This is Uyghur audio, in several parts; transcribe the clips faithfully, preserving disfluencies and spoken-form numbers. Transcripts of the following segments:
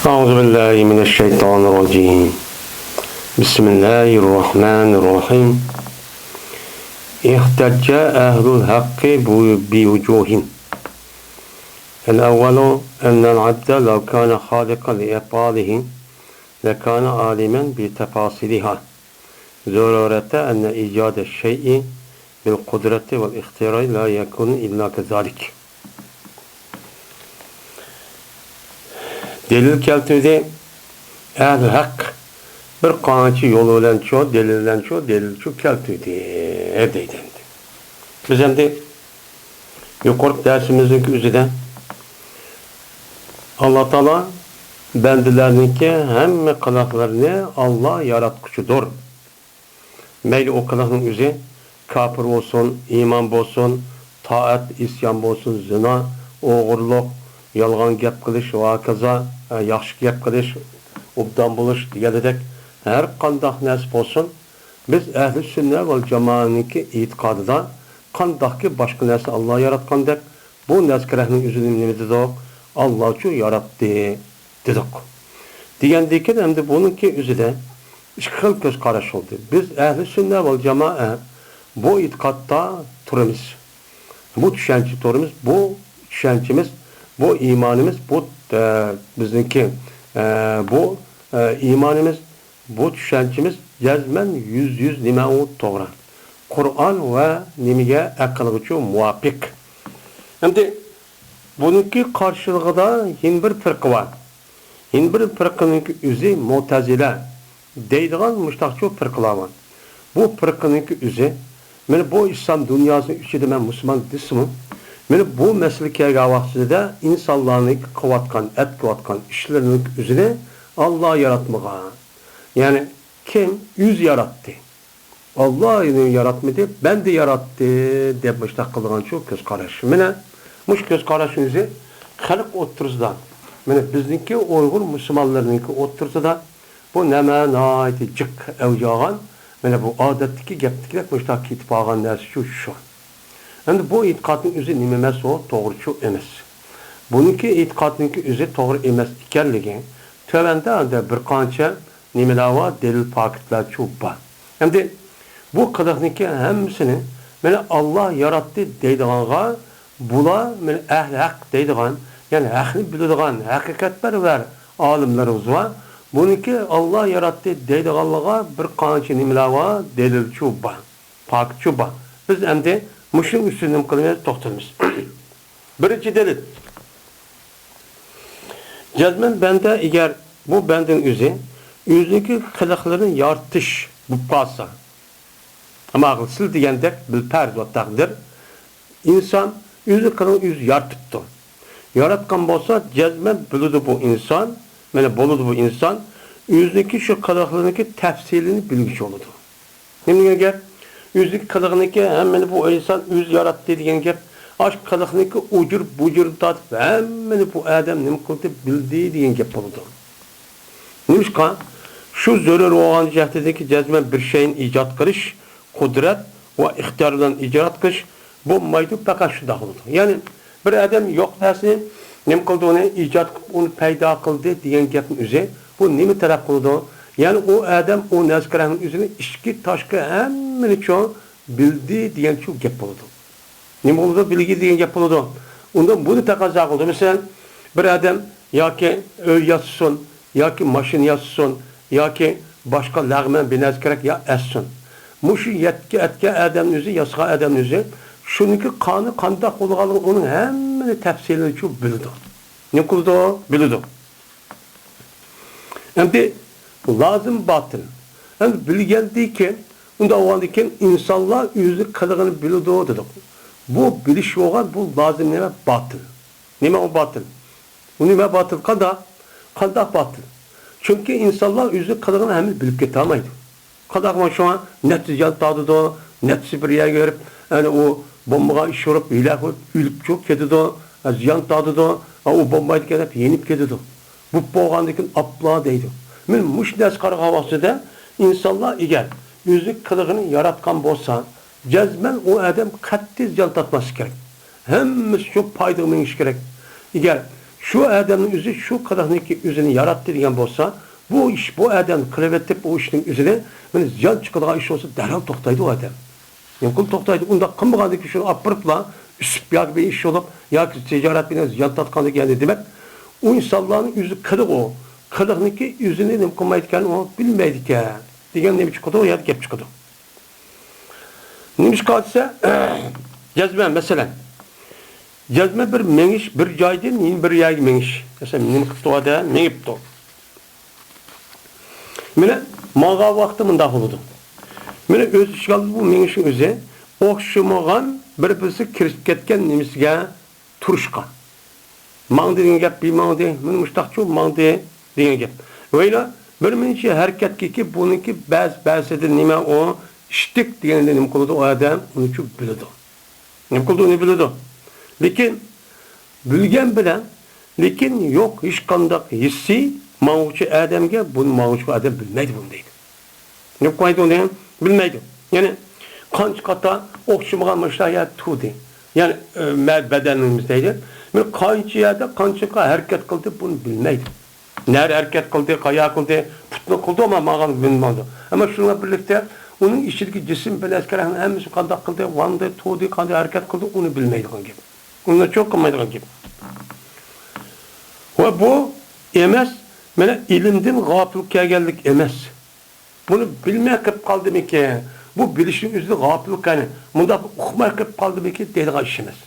أعوذ بالله من الشيطان الرجيم. بسم الله الرحمن الرحيم. احتج أهل الحق بوجوه. الأول أن العبد لو كان خالقا لأفعاله لكان عالما بتفاصيلها، ضرورة أن إيجاد الشيء بالقدرة والاختيار لا يكون إلا كذلك. دەلىل كەلتۈردى. ئەھلى ھەق بىر قانچە يول بىلەنچۇ، دەلىل بىلەنچۇ، دەلىلچۇ كەلتۈردى، دەيدۇ ئەمدى. بىز ئەمدى يۇقىرىقى دەرسىمىزنىڭ ئۆزىدە ئاللا تائالا بەندىلەرنىڭكى ھەممە قىلىقلىرىنى ئاللا ياراتقۇچىدۇر. مەيلى ئۇ قىلىقنىڭ ئۆزى كاپىر بولسۇن، ئىمان بولسۇن، تائەت، ئىسيان بولسۇن، زىنا، ئوغرىلىق، يالغان گەپ قىلىش ۋە ھاكازا، ياخشى گەپ قىلىش، ئوبدان بولۇش دېگەندەك ھەر قانداق نەرسە بولسۇن، بىز ئەھلى سۈننە ۋەل جامائەنىڭكى ئېتىقادىدا قانداقكى باشقا نەرسە ئاللا ياراتقاندەك، بۇ نەسكىرەھنىڭ ئۆزىنى نېمە دېدۇق؟ ئاللاچۇ ياراتتى دېدۇق. دېگەندىكىن ئەمدى بۇنىڭكى ئۆزىدە ئىككى خىل كۆز قاراش بولدى. بىز ئەھلى سۈننە ۋەل جامائە بۇ ئېتىقادتا تۇرىمىز. بۇ چۈشەنچە تۇرىمىز. بۇ چۈشەنچىمىز، بۇ ئىمانىمىز، بۇ، ئە، بىزنىڭكى، ئە، بۇ، ئە، ئىمانىمىز، بۇ چۈشەنچىمىز جەزمەن يۈزدە يۈز نېمە ئۇ توغرا. قۇرئان ۋە نېمىگە ئەقىلغىچۇ مۇۋاپىق. ئەمدى بۇنىڭكى قارشىلىقىدا يەنە بىر پىرقە بار. يەنە بىر پىرقىنىڭكى ئۆزى مۇتەزىلە دەيدىغان مۇشتاقچۇ پىرقىلار بار. بۇ پىرقىنىڭكى ئۆزى، مانا بۇ ئىسلام دۇنياسىنىڭ ئىچىدە مەن مۇسۇلمان دېسىمۇ، مانا بۇ مەسىلە كەلگەن ۋاقتىدا ئىنسانلارنىڭ قىلىۋاتقان، ئەتكىۋاتقان ئىشلىرىنىڭ ئۆزىنى ئاللا ياراتمىغان. يەنى كىم؟ ئۆزى ياراتتى. ئاللا ياراتمىدى، بەندە ياراتتى دەپ مۇشتاق قىلىدىغانچۇ كۆز قاراش. مانا مۇشۇ كۆز قاراشنىڭ ئۆزى خەلق ئوتتۇرىسىدا، مانا بىزنىڭكى ئۇيغۇر مۇسۇلمانلىرىنىڭكى ئوتتۇرىسىدا بۇ نېمە ناھايىتى جىق ئەۋج ئالغان، مانا بۇ ئادەتتىكى گەپتىكىدەك مۇشتاق كېتىپ قالغان نەرسىچۇ شۇ. ئەمدى بۇ ئېتىقادنىڭ ئۆزى نېمە ئەمەس ئۇ؟ توغرىچۇ ئەمەس. بۇنىڭكى ئېتىقادنىڭكى ئۆزى توغرا ئەمەس ئىكەنلىكى تۆۋەندە ئەمدى بىر قانچە نېمىلەر بار؟ دەلىل پاكىتلارچۇ بار. ئەمدى بۇ قىلىقنىڭكى ھەممىسىنى مانا ئاللا ياراتتى دەيدىغانغا، بۇلار مانا ئەھلى ھەق دەيدىغان، يەنى ھەقنى بىلىدىغان ھەقىقەتپەرۋەر ئالىملىرىمىز بار. بۇنىڭكى ئاللا ياراتتى دەيدىغانلىقىغا بىر قانچە نېمىلەر بار؟ دەلىلچۇ بار. پاكىتچۇ بار. بىز ئەمدى مۇشۇنىڭ ئۈستىدە نېمە قىلىمىز؟ توختىلىمىز. بىرىنچى دەلىل. جەزمەن بەندە ئەگەر بۇ بەندىنىڭ ئۆزى، ئۆزىنىڭكى قىلىقلىرىنى يارىتىش بولۇپ قالسا، ئەمما سىل دېگەندەك بىلپەرز ۋە تەقدىر، ئىنسان ئۆزى قىلىقنى ئۆزى يارىتىپتۇ. ياراتقان بولسا، جەزمەن بىلىدۇ بۇ ئىنسان، مانا بولىدۇ بۇ ئىنسان، ئۆزىنىڭكى شۇ قىلىقلىرىنىڭكى تەپسىلىنى بىلگۈچى بولىدۇ. نېمە دېگەن گەپ؟ ئۆزىنىڭكى قىلىقىنىڭكى ھەممىنى بۇ ئىنسان ئۆزى ياراتتى دېگەن گەپ. ئاشۇ قىلىقنىڭكى ئۇجۇر بۇجۇرىنى تارتىپ ھەممىنى بۇ ئادەم نېمە قىلدى، بىلدى دېگەن گەپ بولىدۇ. نېمىشقا؟ شۇ زۆرۈر بولغان جەھىتىدىكى جەزمەن بىر شەينى ئىجاد قىلىش، قۇدرەت ۋە ئىختىيار بىلەن ئىجاد قىلىش بولمايدۇ، پەقەت شۇنداق بولىدۇ. يەنى بىر ئادەم يوق نەرسىنى نېمە قىلدى، ئۇنى ئىجاد قىلىپ، ئۇنى پەيدا قىلدى دېگەن گەپنىڭ ئۆزى، بۇ نېمە تەلەپ قىلىدۇ؟ يەنى ئۇ ئادەم ئۇ نەرسە كېرەكنىڭ ئۆزىنى ئىچكى، تاشقى ھەممىنى چوڭ بىلدى دېگەن شۇ گەپ بولىدۇ. نېمە بولىدۇ؟ بىلگى دېگەن گەپ بولىدۇ. ئۇندا بۇنى تەقەززا قىلىدۇ. مەسىلەن، بىر ئادەم ياكى ئۆي ياسىسۇن، ياكى ماشىنا ياسىسۇن، ياكى باشقا لەغمەن بىر نەرسە كېرەك يا ئەتسۇن. مۇشۇ يەتكە-، ئەتكەن ئادەمنىڭ ئۆزى، ياسىغان ئادەمنىڭ ئۆزى شۇنىڭكى قانى قانداق بولىدىغانلىقىنى ئۇنىڭ ھەممىنى تەپسىلىچۇ بىلىدۇ. نېمە قىلىدۇ؟ بىلىدۇ. ئەمدى لازىم باتىل. ئەمدى بىلگەندىن كېيىن، ئۇنداق بولغاندىن كېيىن ئىنسانلار ئۆزى قىلىقىنى بىلىدۇ دېدۇق. بۇ بىلىش بولغان، بۇ لازىم نېمە؟ باتىل. نېمە ئۇ باتىل؟ ئۇ نېمە باتىل؟ قانداق؟ قانداق باتىل؟ چۈنكى ئىنسانلار ئۆزى قىلىقىنى ھەممىنى بىلىپ كېتەلمەيدۇ. قانداقمۇ شۇڭا نەچچە زىيان تارتىدۇ، نەچچىسى بىر يەرگە بېرىپ، ئەنە ئۇ بومبىغا ئىش ئۇرۇپ، ھېلاك بولۇپ، ئۆلۈپ چىقىپ كېتىدۇ، زىيان تارتىدۇ، ئۇ بولمايدىكەن دەپ يېنىپ كېتىدۇ. بولۇپ بولغاندىن كېيىن ئاپلا دەيدۇ. مانا مۇشۇ نەرسە قارىغان ۋاقتىدا ئىنسانلار ئەگەر ئۆزى قىلىقىنى ياراتقان بولسا، جەزمەن ئۇ ئادەم قەتئىي زىيان تارتماسلىقى كېرەك. ھەممىسى شۇ پايدىغا مېڭىشى كېرەك. ئەگەر شۇ ئادەمنىڭ ئۆزى شۇ قىلىقنىكى ئۆزىنى ياراتتى دېگەن بولسا، بۇ ئىش، بۇ ئادەم قىلىۋېتىپ، ئۇ ئىشنىڭ ئۆزىنى، مانا زىيان چىقىدىغان ئىش بولسا، دەرھال توختايدۇ ئۇ ئادەم. نېمە قىلىپ توختايدۇ؟ ئۇنداق قىلمىغاندىكىن، شۇنى ئاپىرىپلا ئۈسۈپ ياكى بىر ئىش بولۇپ، ياكى تىجارەت بىلەن زىيان تارتقاندىكىن، يەنى دېمەك، ئۇ ئىنسانلارنىڭ ئۆزى قىلىقى ئۇ. قىلىقنىكى ئۆزىنى نېمە قىلمايدىكەن، ئۇ بىلمەيدىكەن دېگەن نېمە چىقىدۇ؟ ئۇ يەردە گەپ چىقىدۇ. نېمىشقا دېسە، جەزمەن، مەسىلەن، جەزمەن بىر مېڭىش بىر جايدىن يەنە بىر يەرگە مېڭىش. مەسىلەن، نېمە قىپتۇ ئادەم؟ مېڭىپتۇ. مانا، ماڭغان ۋاقتى مۇنداق بولىدۇ. مانا، ئۆز ئىشىگە بۇ مېڭىشنىڭ ئۆزى ئوخشىمىغان بىر-بىرسىگە كىرىشىپ كەتكەن نېمىسىگە تۇرۇشقا. ماڭدى دېگەن گەپ، بىر ماڭدى، مانا مۇشتاقچۇ ماڭدى دېگەن گەپ. ۋەيلا، بىر مىنچە ھەرىكەتكىكى بۇنىڭكى بەز-، بەزىدە نېمە ئۇ ئىشتىك دېگەندە نېمە قىلىدۇ ئۇ ئادەم؟ ئۇنى چۇ بىلىدۇ. نېمە قىلىدۇ؟ ئۇنى بىلىدۇ. لېكىن بىلگەن بىلەن، لېكىن يوق ھېچقانداق ھېسسىي ماڭغۇچى ئادەمگە بۇنى ماڭغۇچى ئادەم بىلمەيدۇ بۇنى دەيدۇ. نېمە قىلمايدۇ ئۇنى؟ بىلمەيدۇ. يەنى قانچە قاتا ئوخشىمىغان ماشىنا يەردە تۇردى. يەنى، ئە، مە-، بەدەنىمىز دەيدۇ. بىر قانچە يەردە قانچە ھەرىكەت قىلدى، بۇنى بىلمەيدۇ. نەرە ھەرىكەت قىلدى، قايا قىلدى، پۇتنى قىلدى، ئەمما ماڭغان بىلمەيدۇ. ئەمما شۇنىڭ بىلەن بىرلىكتە ئۇنىڭ ئىچىدىكى جىسىم بىلەن ئەسكەر ھەممىسى قانداق قىلدى، ماڭدى، تۇردى، قانداق ھەرىكەت قىلدى، ئۇنى بىلمەيدىغان گەپ. ئۇنى چوق قىلمايدىغان گەپ. ۋە بۇ ئەمەس، مانا ئىلىمدىن غاپىل كەلگەنلىك ئەمەس. بۇنى بىلمەي قېلىپ قالدىمىكىن؟ بۇ بىلىشنىڭ ئۆزىدە غاپىللىق، يەنى مۇنداق ئۇقماي قېلىپ قالدىمىكىن دەيدىغان ئىش ئەمەس.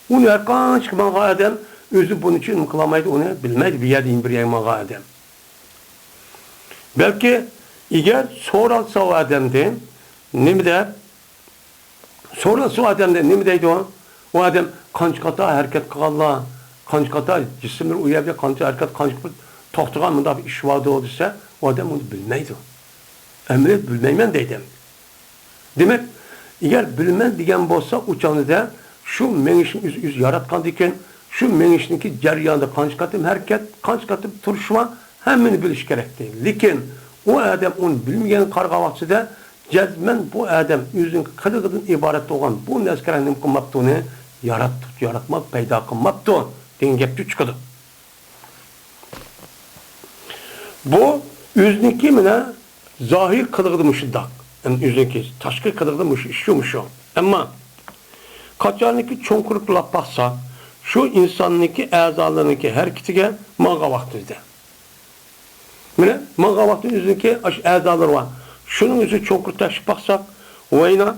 ئۇنى ھەر قانچە ماڭغان ئادەم ئۆزى بۇنىڭ ئۈچۈن نېمە قىلالمايدۇ، ئۇنى بىلمەيدۇ، بىر يەردىن بىر يەرگە ماڭغان ئادەم. بەلكى ئەگەر سورالسا ئۇ ئادەمدىن، نېمە دەپ، سورالسا ئۇ ئادەمدىن نېمە دەيدۇ؟ ئۇ ئادەم قانچە قاتا ھەرىكەت قىلغانلار، قانچە قاتا جىسىملىرى ئۇ يەردە قانچە ھەرىكەت، قانچە بىر توختىغان مۇنداق بىر ئىش باردۇ دېسە، ئۇ ئادەم ئۇنى بىلمەيدۇ. ئەمەلىيەت بىلمەيمەن دەيدۇ. دېمەك، ئەگەر بىلىمەن دېگەن بولسا، ئۇ چاغدا شۇ مېڭىشنى ئۆزى، ئۆزى ياراتقاندىكىن، شۇ مېڭىشنىڭكى جەريانىدا قانچە قېتىم ھەرىكەت، قانچە قېتىم تۇرۇش بار، ھەممىنى بىلىش كېرەكتى. لېكىن ئۇ ئادەم ئۇنى بىلمىگەن قارىغان ۋاقتىدا، جەزمەن بۇ ئادەم ئۆزىنىڭ قىلىقىدىن ئىبارەت بولغان بۇ نەرسىگە نېمە قىلماپتۇ، ئۇنى ياراتتۇق، ياراتما پەيدا قىلماپتۇ دېگەن گەپكە چىقىدۇ. بۇ ئۆزىنىڭكى مانا زاھىر قىلىقىدا مۇشۇنداق. ئەمدى ئۆزىنىڭكى تاشقى قىلىقىدا مۇشۇ ئىش شۇ، مۇشۇ. ئەمما قاچانكى چوڭقۇر قاراپ باقسا، شۇ ئىنساننىڭكى ئەزالىرىنىڭكى ھەرىكىتىگە ماڭغان ۋاقتىمىزدا. مانا ماڭغان ۋاقتىمىز ئۆزىنىڭكى ئاشۇ ئەزالىرى بار. شۇنىڭ ئۆزىنى چوڭقۇر تەكشۈرۈپ باقساق، ۋاينا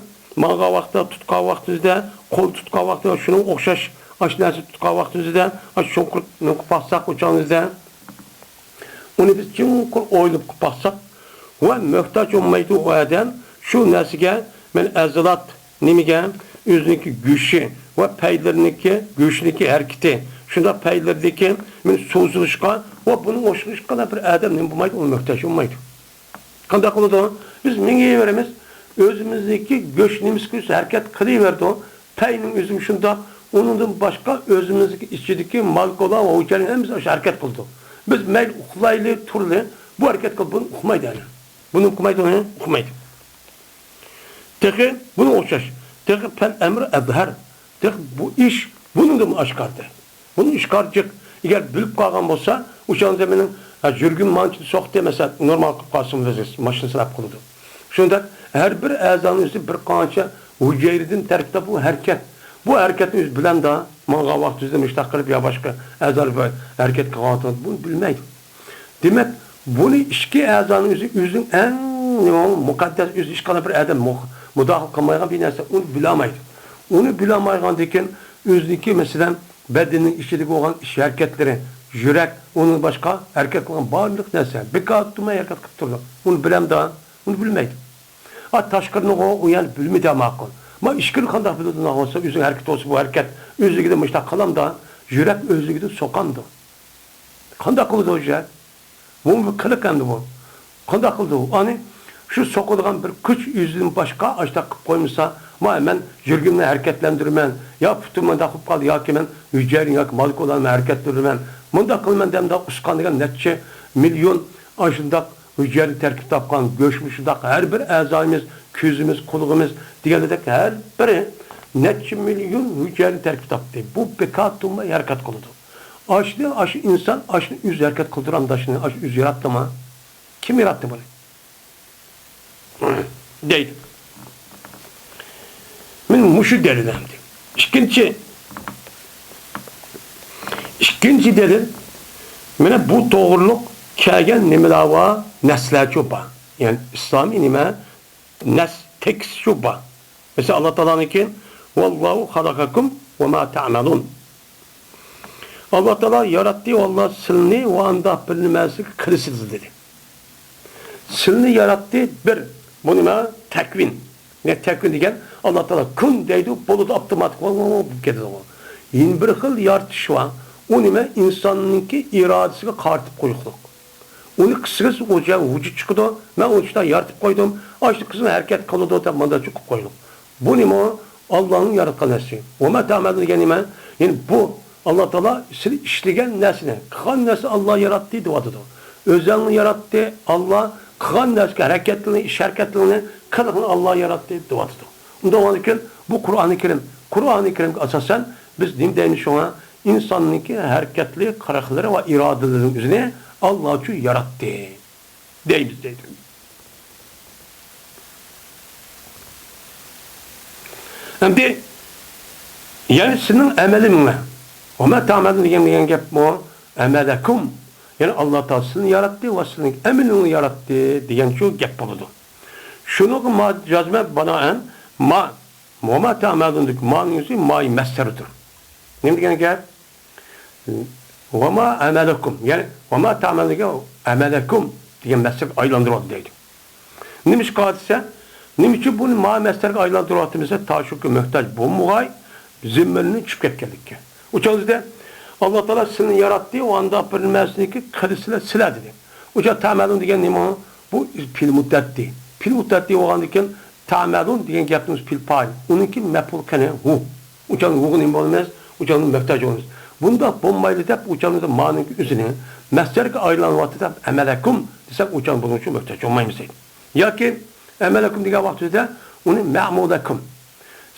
ماڭغان ۋاقىتتا، تۇتقان ۋاقتىمىزدا، قول تۇتقان ۋاقتىدا، شۇنىڭغا ئوخشاش ئاشۇ نەرسە تۇتقان ۋاقتىمىزدا، ئاشۇ چوڭقۇر نېمە قىلىپ باقساق، ئۇ چاغىمىزدا ئۇنى بىز چوڭقۇر ئويلىنىپ قىلىپ باقساق، ۋە موھتاج بولمايدۇ ئۇ ئادەم شۇ نەرسىگە، مەن ئەزىلات نېمىگە، ئۆزىنىڭكى گۆشى ۋە پەيلىرىنىڭكى، گۆشىنىڭكى ھەرىكىتى، شۇنداق پەيلىرىدىكى مەن سوزۇلۇشقا ۋە بۇنىڭغا ئوخشىغان ھېچقانداق بىر ئادەم نېمە بولمايدۇ، ئۇنى موھتاج بولمايدۇ. قانداق قىلىدۇ؟ بىز مېڭىۋېرىمىز، ئۆزىمىزنىڭكى گۆش نېمىسى ھەرىكەت قىلىۋېرىدۇ. پەينىڭ ئۆزىمۇ شۇنداق. ئۇنىڭدىن باشقا ئۆزىمىزنىڭكى ئىچىدىكى مالېكۇلا ۋە ھۈجەيرىنىڭ ھەممىسى ئاشۇ ھەرىكەت قىلىدۇ. بىز مەيلى ئۇخلايلى، تۇرلى، بۇ ھەرىكەت قىلىپ بۇنى ئۇقمايدۇ ئەنە. بۇنى ئۇقمايدۇ، ئۇنى ئۇقمايدۇ. تېخى بۇنىڭغا ئوخشاش. تېخى پەل ئەمرى ئەزھەر. تېخى بۇ ئىش بۇنىڭدىنمۇ ئاشكارىدى. بۇنىڭ ئىشكارى جىق. ئەگەر بىلىپ قالغان بولسا، ئۇ چاغدا مېنىڭ، ھە، يۈرىكىم مانچىدە سوقتى، مەسىلەن، نورمال قىلىپ قالسىمۇ، ماشىنا سىناپ قىلىدۇ. شۇنداق ھەر بىر ئەزانىڭ ئۆزى بىر قانچە ھۈجەيرىدىن تەركىب تاپقان ھەرىكەت. بۇ ھەرىكەتنى ئۆزى بىلەمدۇ؟ ماڭغان ۋاقتىدا مۇشۇنداق قىلىپ يا باشقا ئەزالار بىر ھەرىكەت قىلغان ۋاقتىدا بۇنى بىلمەيدۇ. دېمەك، بۇنى ئىچكى ئەزانىڭ ئۆزى، ئۆزىنىڭ ئەڭ مۇقەددەس ئۆزى، ھېچقانداق بىر ئادەم مۇ-، مۇداخىلە قىلمايدىغان بىر نەرسە، ئۇنى بىلەلمەيدۇ. ئۇنى بىلەلمەيدىغاندىن كېيىن ئۆزىنىڭكى، مەسىلەن، بەدىنىنىڭ ئىچىدىكى بولغان ئىش ھەرىكەتلىرى، يۈرەك، ئۇنىڭ باشقا ھەرىكەت قىلغان بارلىق نەرسە بىكار تۇرماي ھەرىكەت قىلىپ تۇرىدۇ. ئۇنى بىلەمدۇ؟ ئۇنى بىلمەيدۇ. ئا، تاشقىرىنىغۇ ئۇ يەنە بىلمىدى ماقۇل. ما ئىچكىرى قانداق بىلىدۇ؟ ئۇنىڭ بولسا ئۆزىنىڭ ھەرىكىتى بولسا بۇ ھەرىكەت ئۆزلۈكىدىن مۇشۇنداق قىلامدۇ؟ يۈرەك ئۆزلۈكىدىن سوقامدۇ؟ قانداق قىلىدۇ ئۇ يەر؟ بۇمۇ بىر قىلىق ئەمدى بۇ. قانداق قىلىدۇ؟ ئانى شۇ سوقىدىغان بىر كۈچ ئۆزىدىن باشقا ئاشتاق قىلىپ قويمىسا، ما مەن يۈرىكىمنى ھەرىكەتلەندۈرىمەن، يا پۇتۇم مۇنداق قىلىپ قالدى، ياكى مەن ھۈجەيرىنى ياكى مالېكۇلامنى ھەرىكەتلەندۈرىمەن، مۇنداق قىلىمەن دەمدە ئۇسقان دېگەن نەچچە مىليون ئاشۇنداق ھۈجەيرىدىن تەركىب تاپقان، گۆشمۇ شۇنداق، ھەر بىر ئەزايىمىز، كۆزىمىز، قۇلىقىمىز دېگەندەك ھەر بىرى نەچچە مىليون ھۈجەيرىدىن تەركىب تاپتى. بۇ بىكار تۇرماي ھەرىكەت قىلىدۇ. ئاشۇنى، ئاشۇ ئىنسان ئاشۇنى ئۆزى ھەرىكەت قىلدۇرامدۇ؟ ئاشۇنى ئاشۇ ئۆزى ياراتتىمۇ؟ كىم ياراتتى بۇنى؟ دەيدۇ. مانا مۇشۇ دەلىل ئەمدى. ئىككىنچى، ئىككىنچى دەلىل، مانا بۇ توغرۇلۇق كەلگەن نېمىلەر بار؟ نەسلەرچۇ بار. يەنى ئىسلامىي نېمە؟ نەس، تېكىستچۇ بار. مەسىلەن، ئاللا تائالانىڭكى، «ۋاللاھۇ خەلەقەكۇم ۋە ما تەئمەلۇن.» ئاللا تائالا ياراتتى، ئاللا سىلنى ۋە ئانداق بىر نېمە نەرسىگە قىلىسىز دېدى. سىلنى ياراتتى، بىر، بۇ نېمە؟ تەكۋىن. يەنى تەكۋىن دېگەن، ئاللا تائالا كۇن دەيدۇ، بولىدۇ، ئاپتوماتىك بولۇپ كېتىدىغۇ. يەنە بىر خىل يارىتىش بار. ئۇ نېمە؟ ئىنساننىڭكى ئىرادىسىگە قارىتىپ قويۇقلۇق. ئۇنى قىلسىڭىز، ئۇ جاي ۋۇجۇد چىقىدۇ، مەن ئۇنى شۇنداق يارىتىپ قويدۇم، ئاشۇ قىلسىڭىز ھەرىكەت قىلىدۇ دەپ مانداق قىلىپ قويدۇم. بۇ نېمە؟ ئاللانىڭ ياراتقان نەرسىسى. ۋە ما تەئمەلۇن دېگەن نېمە؟ يەنى بۇ ئاللا تائالا سىلى ئىشلىگەن نەرسىنى، قىلغان نەرسىنى ئاللا ياراتتى دەۋاتىدۇ. ئۆزەڭنى ياراتتى ئاللا، قىلغان نەرسىگە ھەرىكەتلىرىنى، ئىش ھەرىكەتلىرىنى، قىلىقىنى ئاللا ياراتتى دەۋاتىدۇ. ئۇنداق بولغاندىكىن بۇ قۇرئانى كەرىم، قۇرئانى كەرىمگە ئاساسەن بىز نېمە دەيمىز شۇڭا؟ ئىنساننىڭكى ھەرىكەتلىرى، قىلىقلىرى ۋە ئىرادىلىرىنىڭ ئۆزىنى ئاللاچۇ ياراتتى دەيمىز دەيدۇ. ئەمدى، يەنى سىزنىڭ ئەمەلىڭلار. «ۋە ما تەئمەلۇن» دېگەن، دېگەن گەپمۇ، «ئەمەلەكۇم». يەنى ئاللا تائالا سىزنى ياراتتى ۋە سىزنىڭ ئەمىلىڭلارنى ياراتتى دېگەن شۇ گەپ بولىدۇ. شۇنىڭغا ما جەزمە بىنائەن ما، «ۋە ما تەئمەلۇن» دېگەن مانىڭ ئۆزى مائى مەسدەردۇر. نېمە دېگەن گەپ؟ «ۋە ما ئەمەلەكۇم»، يەنى «ۋە ما تەئمەلۇن» دېگەن «ئەمەلەكۇم» دېگەن مەسدەرگە ئايلاندۇرۇۋالدى دەيدۇ. نېمىشقا دېسە، نېمە ئۈچۈن بۇنى ما مەسدەرگە ئايلاندۇرۇۋاتىمىز دېسە، تا شۇ كۈن مۆھتاج بولمىغاي، زىممىدىن چۈشۈپ كەتكەنلىككە. ئۇ چاغدا ئاللا تائالا سىلىنى ياراتتى، ئۇ ئانداق بىر نېمىسىنىكى قىلىسىلەر سىلەر دېدى. ئۇ چاغدا تەئمەلۇن دېگەن نېمە؟ بۇ پېئىل مۇتتەئەددى. پېئىل مۇتتەئەددى بولغاندىن كېيىن، تەئمەلۇن دېگەن گەپنىڭ پېئىل پائىل. ئۇنىڭكى مەپئۇل قېنى؟ ھۇ. ئۇ چاغدا ھۇغا نېمە بولىمىز؟ ئۇ چاغدا مۆھتاج بولىمىز. بۇنداق بولمايلى دەپ، ئۇ چاغدا مانىڭكى ئۆزىنى مەسدەرگە ئايلانىۋاتىدۇ دەپ، «ئەمەلەكۇم» دېسەك، ئۇ چاغدا بۇنىڭ ئۈچۈن مۆھتاج بولمايمىز دەيدۇ. ياكى «ئەمەلەكۇم» دېگەن ۋاقتىدا ئۇنى «مەئمۇلەكۇم».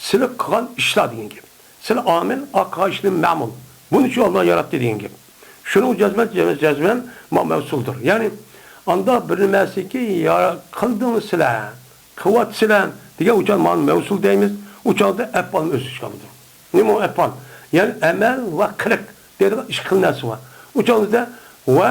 سىلى قىلغان ئىشلار دېگەن گەپ. سىلى ئامىل، ئا قىلغان ئىشلىرى مەمۇل. بۇنى شۇ ئاللا ياراتتى دېگەن گەپ. شۇنىڭ جەزمەن، جەزمەن، جەزمەن ما مەۋسۇلدۇر. يەنى ئاندا بىر نېمەسىكى يا-، قىلدىڭ سىلە، قىلىۋاتىسىلە دېگەن ئۇچان مانا مەۋسۇل دەيمىز. ئۇچاندا ئەپئالنى ئۆز ئىچىگە ئالىدۇ. نېمە ئۇ ئەپئال؟ يەنى ئەمەل ۋە قىلىق دەيدىغان ئىككى خىل نەرسە بار. ئۇچاندا ۋە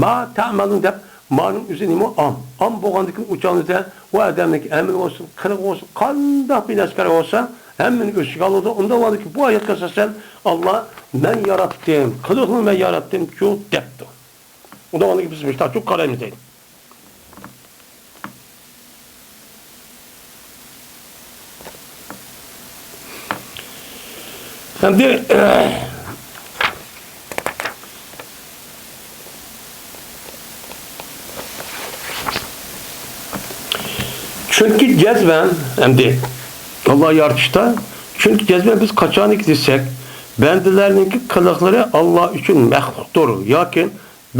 ما تەئمەلۇن دەپ، مانىڭ ئۆزى نېمە؟ ئام. ئام بولغاندىكىن ئۇچاندا ۋە ئادەمنىڭ ئەمىلى بولسۇن، قىلىقى بولسۇن، قانداق بىر نەسكەر بولسا، ھەممىنى ئۆز ئىچىگە ئالىدۇ. ئۇنداق بولغاندىكىن بۇ ئايەتكە ئاساسەن، ئاللا، مەن ياراتتىم، قىلىقنى مەن ياراتتىمچۇ دەپتۇ. ئۇنداق بولغاندىكىن بىز مۇشتاقچۇ قارايمىز دەيدۇ. ئەمدى، چۈنكى جەزمەن، ئەمدى، ئاللا يارىتىشتا، چۈنكى جەزمەن بىز قاچانكى دېسەك، بەندىلەرنىڭكى قىلىقلىرى ئاللا ئۈچۈن مەخلۇقتۇر ياكى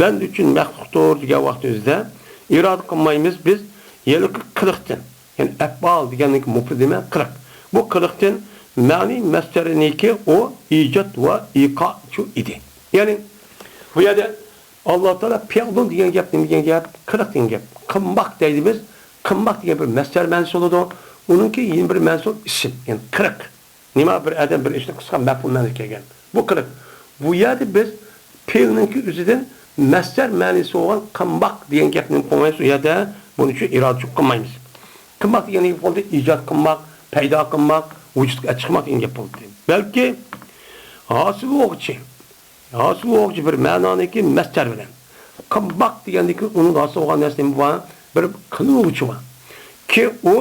بەندە ئۈچۈن مەخلۇقتۇر دېگەن ۋاقتىمىزدا ئىرادە قىلمايمىز بىز ھېلىقى قىلىقتىن. يەنى ئەپئال دېگەننىڭكى مۇپرىدى نېمە؟ قىلىق. بۇ قىلىقتىن مەنى مەسدەرىنىڭكى ئۇ ئىجاد ۋە ئىقاچۇ ئىدى. يەنى بۇ يەردە ئاللا تائالا پېئلۇن دېگەن گەپ نېمە دېگەن گەپ؟ قىلىق دېگەن گەپ. قىلماق دەيدۇ بىز. قىلماق دېگەن بىر مەسدەر مەنىسى بولىدۇ. ئۇنىڭكى يەنە بىر مەنىسى بولىدۇ، ئىسىم. يەنى قىلىق. نېمە بىر ئادەم بىر ئىشنى قىلسا مەپئۇل مەنىسىگە كەلگەن. بۇ قىلىق. بۇ يەردە بىز پېئىلنىڭكى ئۆزىدىن مەسدەر مەنىسى بولغان قىلماق دېگەن گەپنى قويمايمىز، ئۇ يەردە بۇنىڭ ئۈچۈن ئىرادىچۇ قىلمايمىز. قىلماق دېگەن گەپ بولدى، ئىجاد قىلماق، پەيدا قىلماق، ۋۇجۇدقا چىقماق دېگەن گەپ بولدى. بەلكى ھاسىل بولغۇچى، ھاسىل بولغۇچى بىر مەنانىڭكى مەسدەر بىلەن. قىلماق دېگەندىكى ئۇنىڭ ھاسىل بولغان نەرسە نېمە بار؟ بىر قىلىنغۇچى بار. كى ئۇ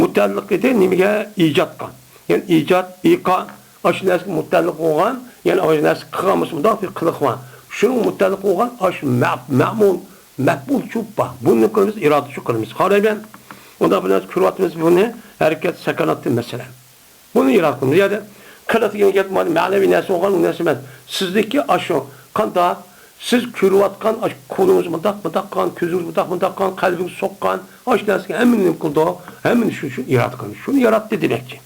مۇتەئەللىق ئىدى نېمىگە؟ ئىجادقا. يەنى ئىجاد، ئىقا، ئاشۇ نەرسىگە مۇتەئەللىق بولغان، يەنى ئاشۇ نەرسە قىلغان بولسا مۇنداق بىر قىلىق بار. شۇنىڭغا مۇتەئەللىق بولغان ئاشۇ مە-، مەمۇل، مەپئۇلچۇ بار. بۇنى قىلىمىز، ئىرادىچۇ قىلىمىز. قارايمەن. ئۇنداق بىر نەرسە كۆرۈۋاتىمىز، بۇنى ھەرىكەت سەكەناتتىن مەسىلەن. بۇنى ئىرادە قىلىمىز. يەنى قىلىق دېگەن گەپ مانا مەنىۋى نەرسە بولغان، ئۇ نەرسە ئەمەس. سىزدىكى ئاشۇ قانداق؟ سىز كۆرۈۋاتقان ئاشۇ قولىڭىز مۇنداق، مۇنداق قىلغان، كۆزىڭىز مۇنداق، مۇنداق قىلغان، قەلبىڭىز سوققان، ئاشۇ نەرسىگە ھەممىنى نېمە قىلىدۇ؟ ھەممىنى شۇ، شۇ ئىرادە قىلىمىز. شۇنى ياراتتى دېمەكچى.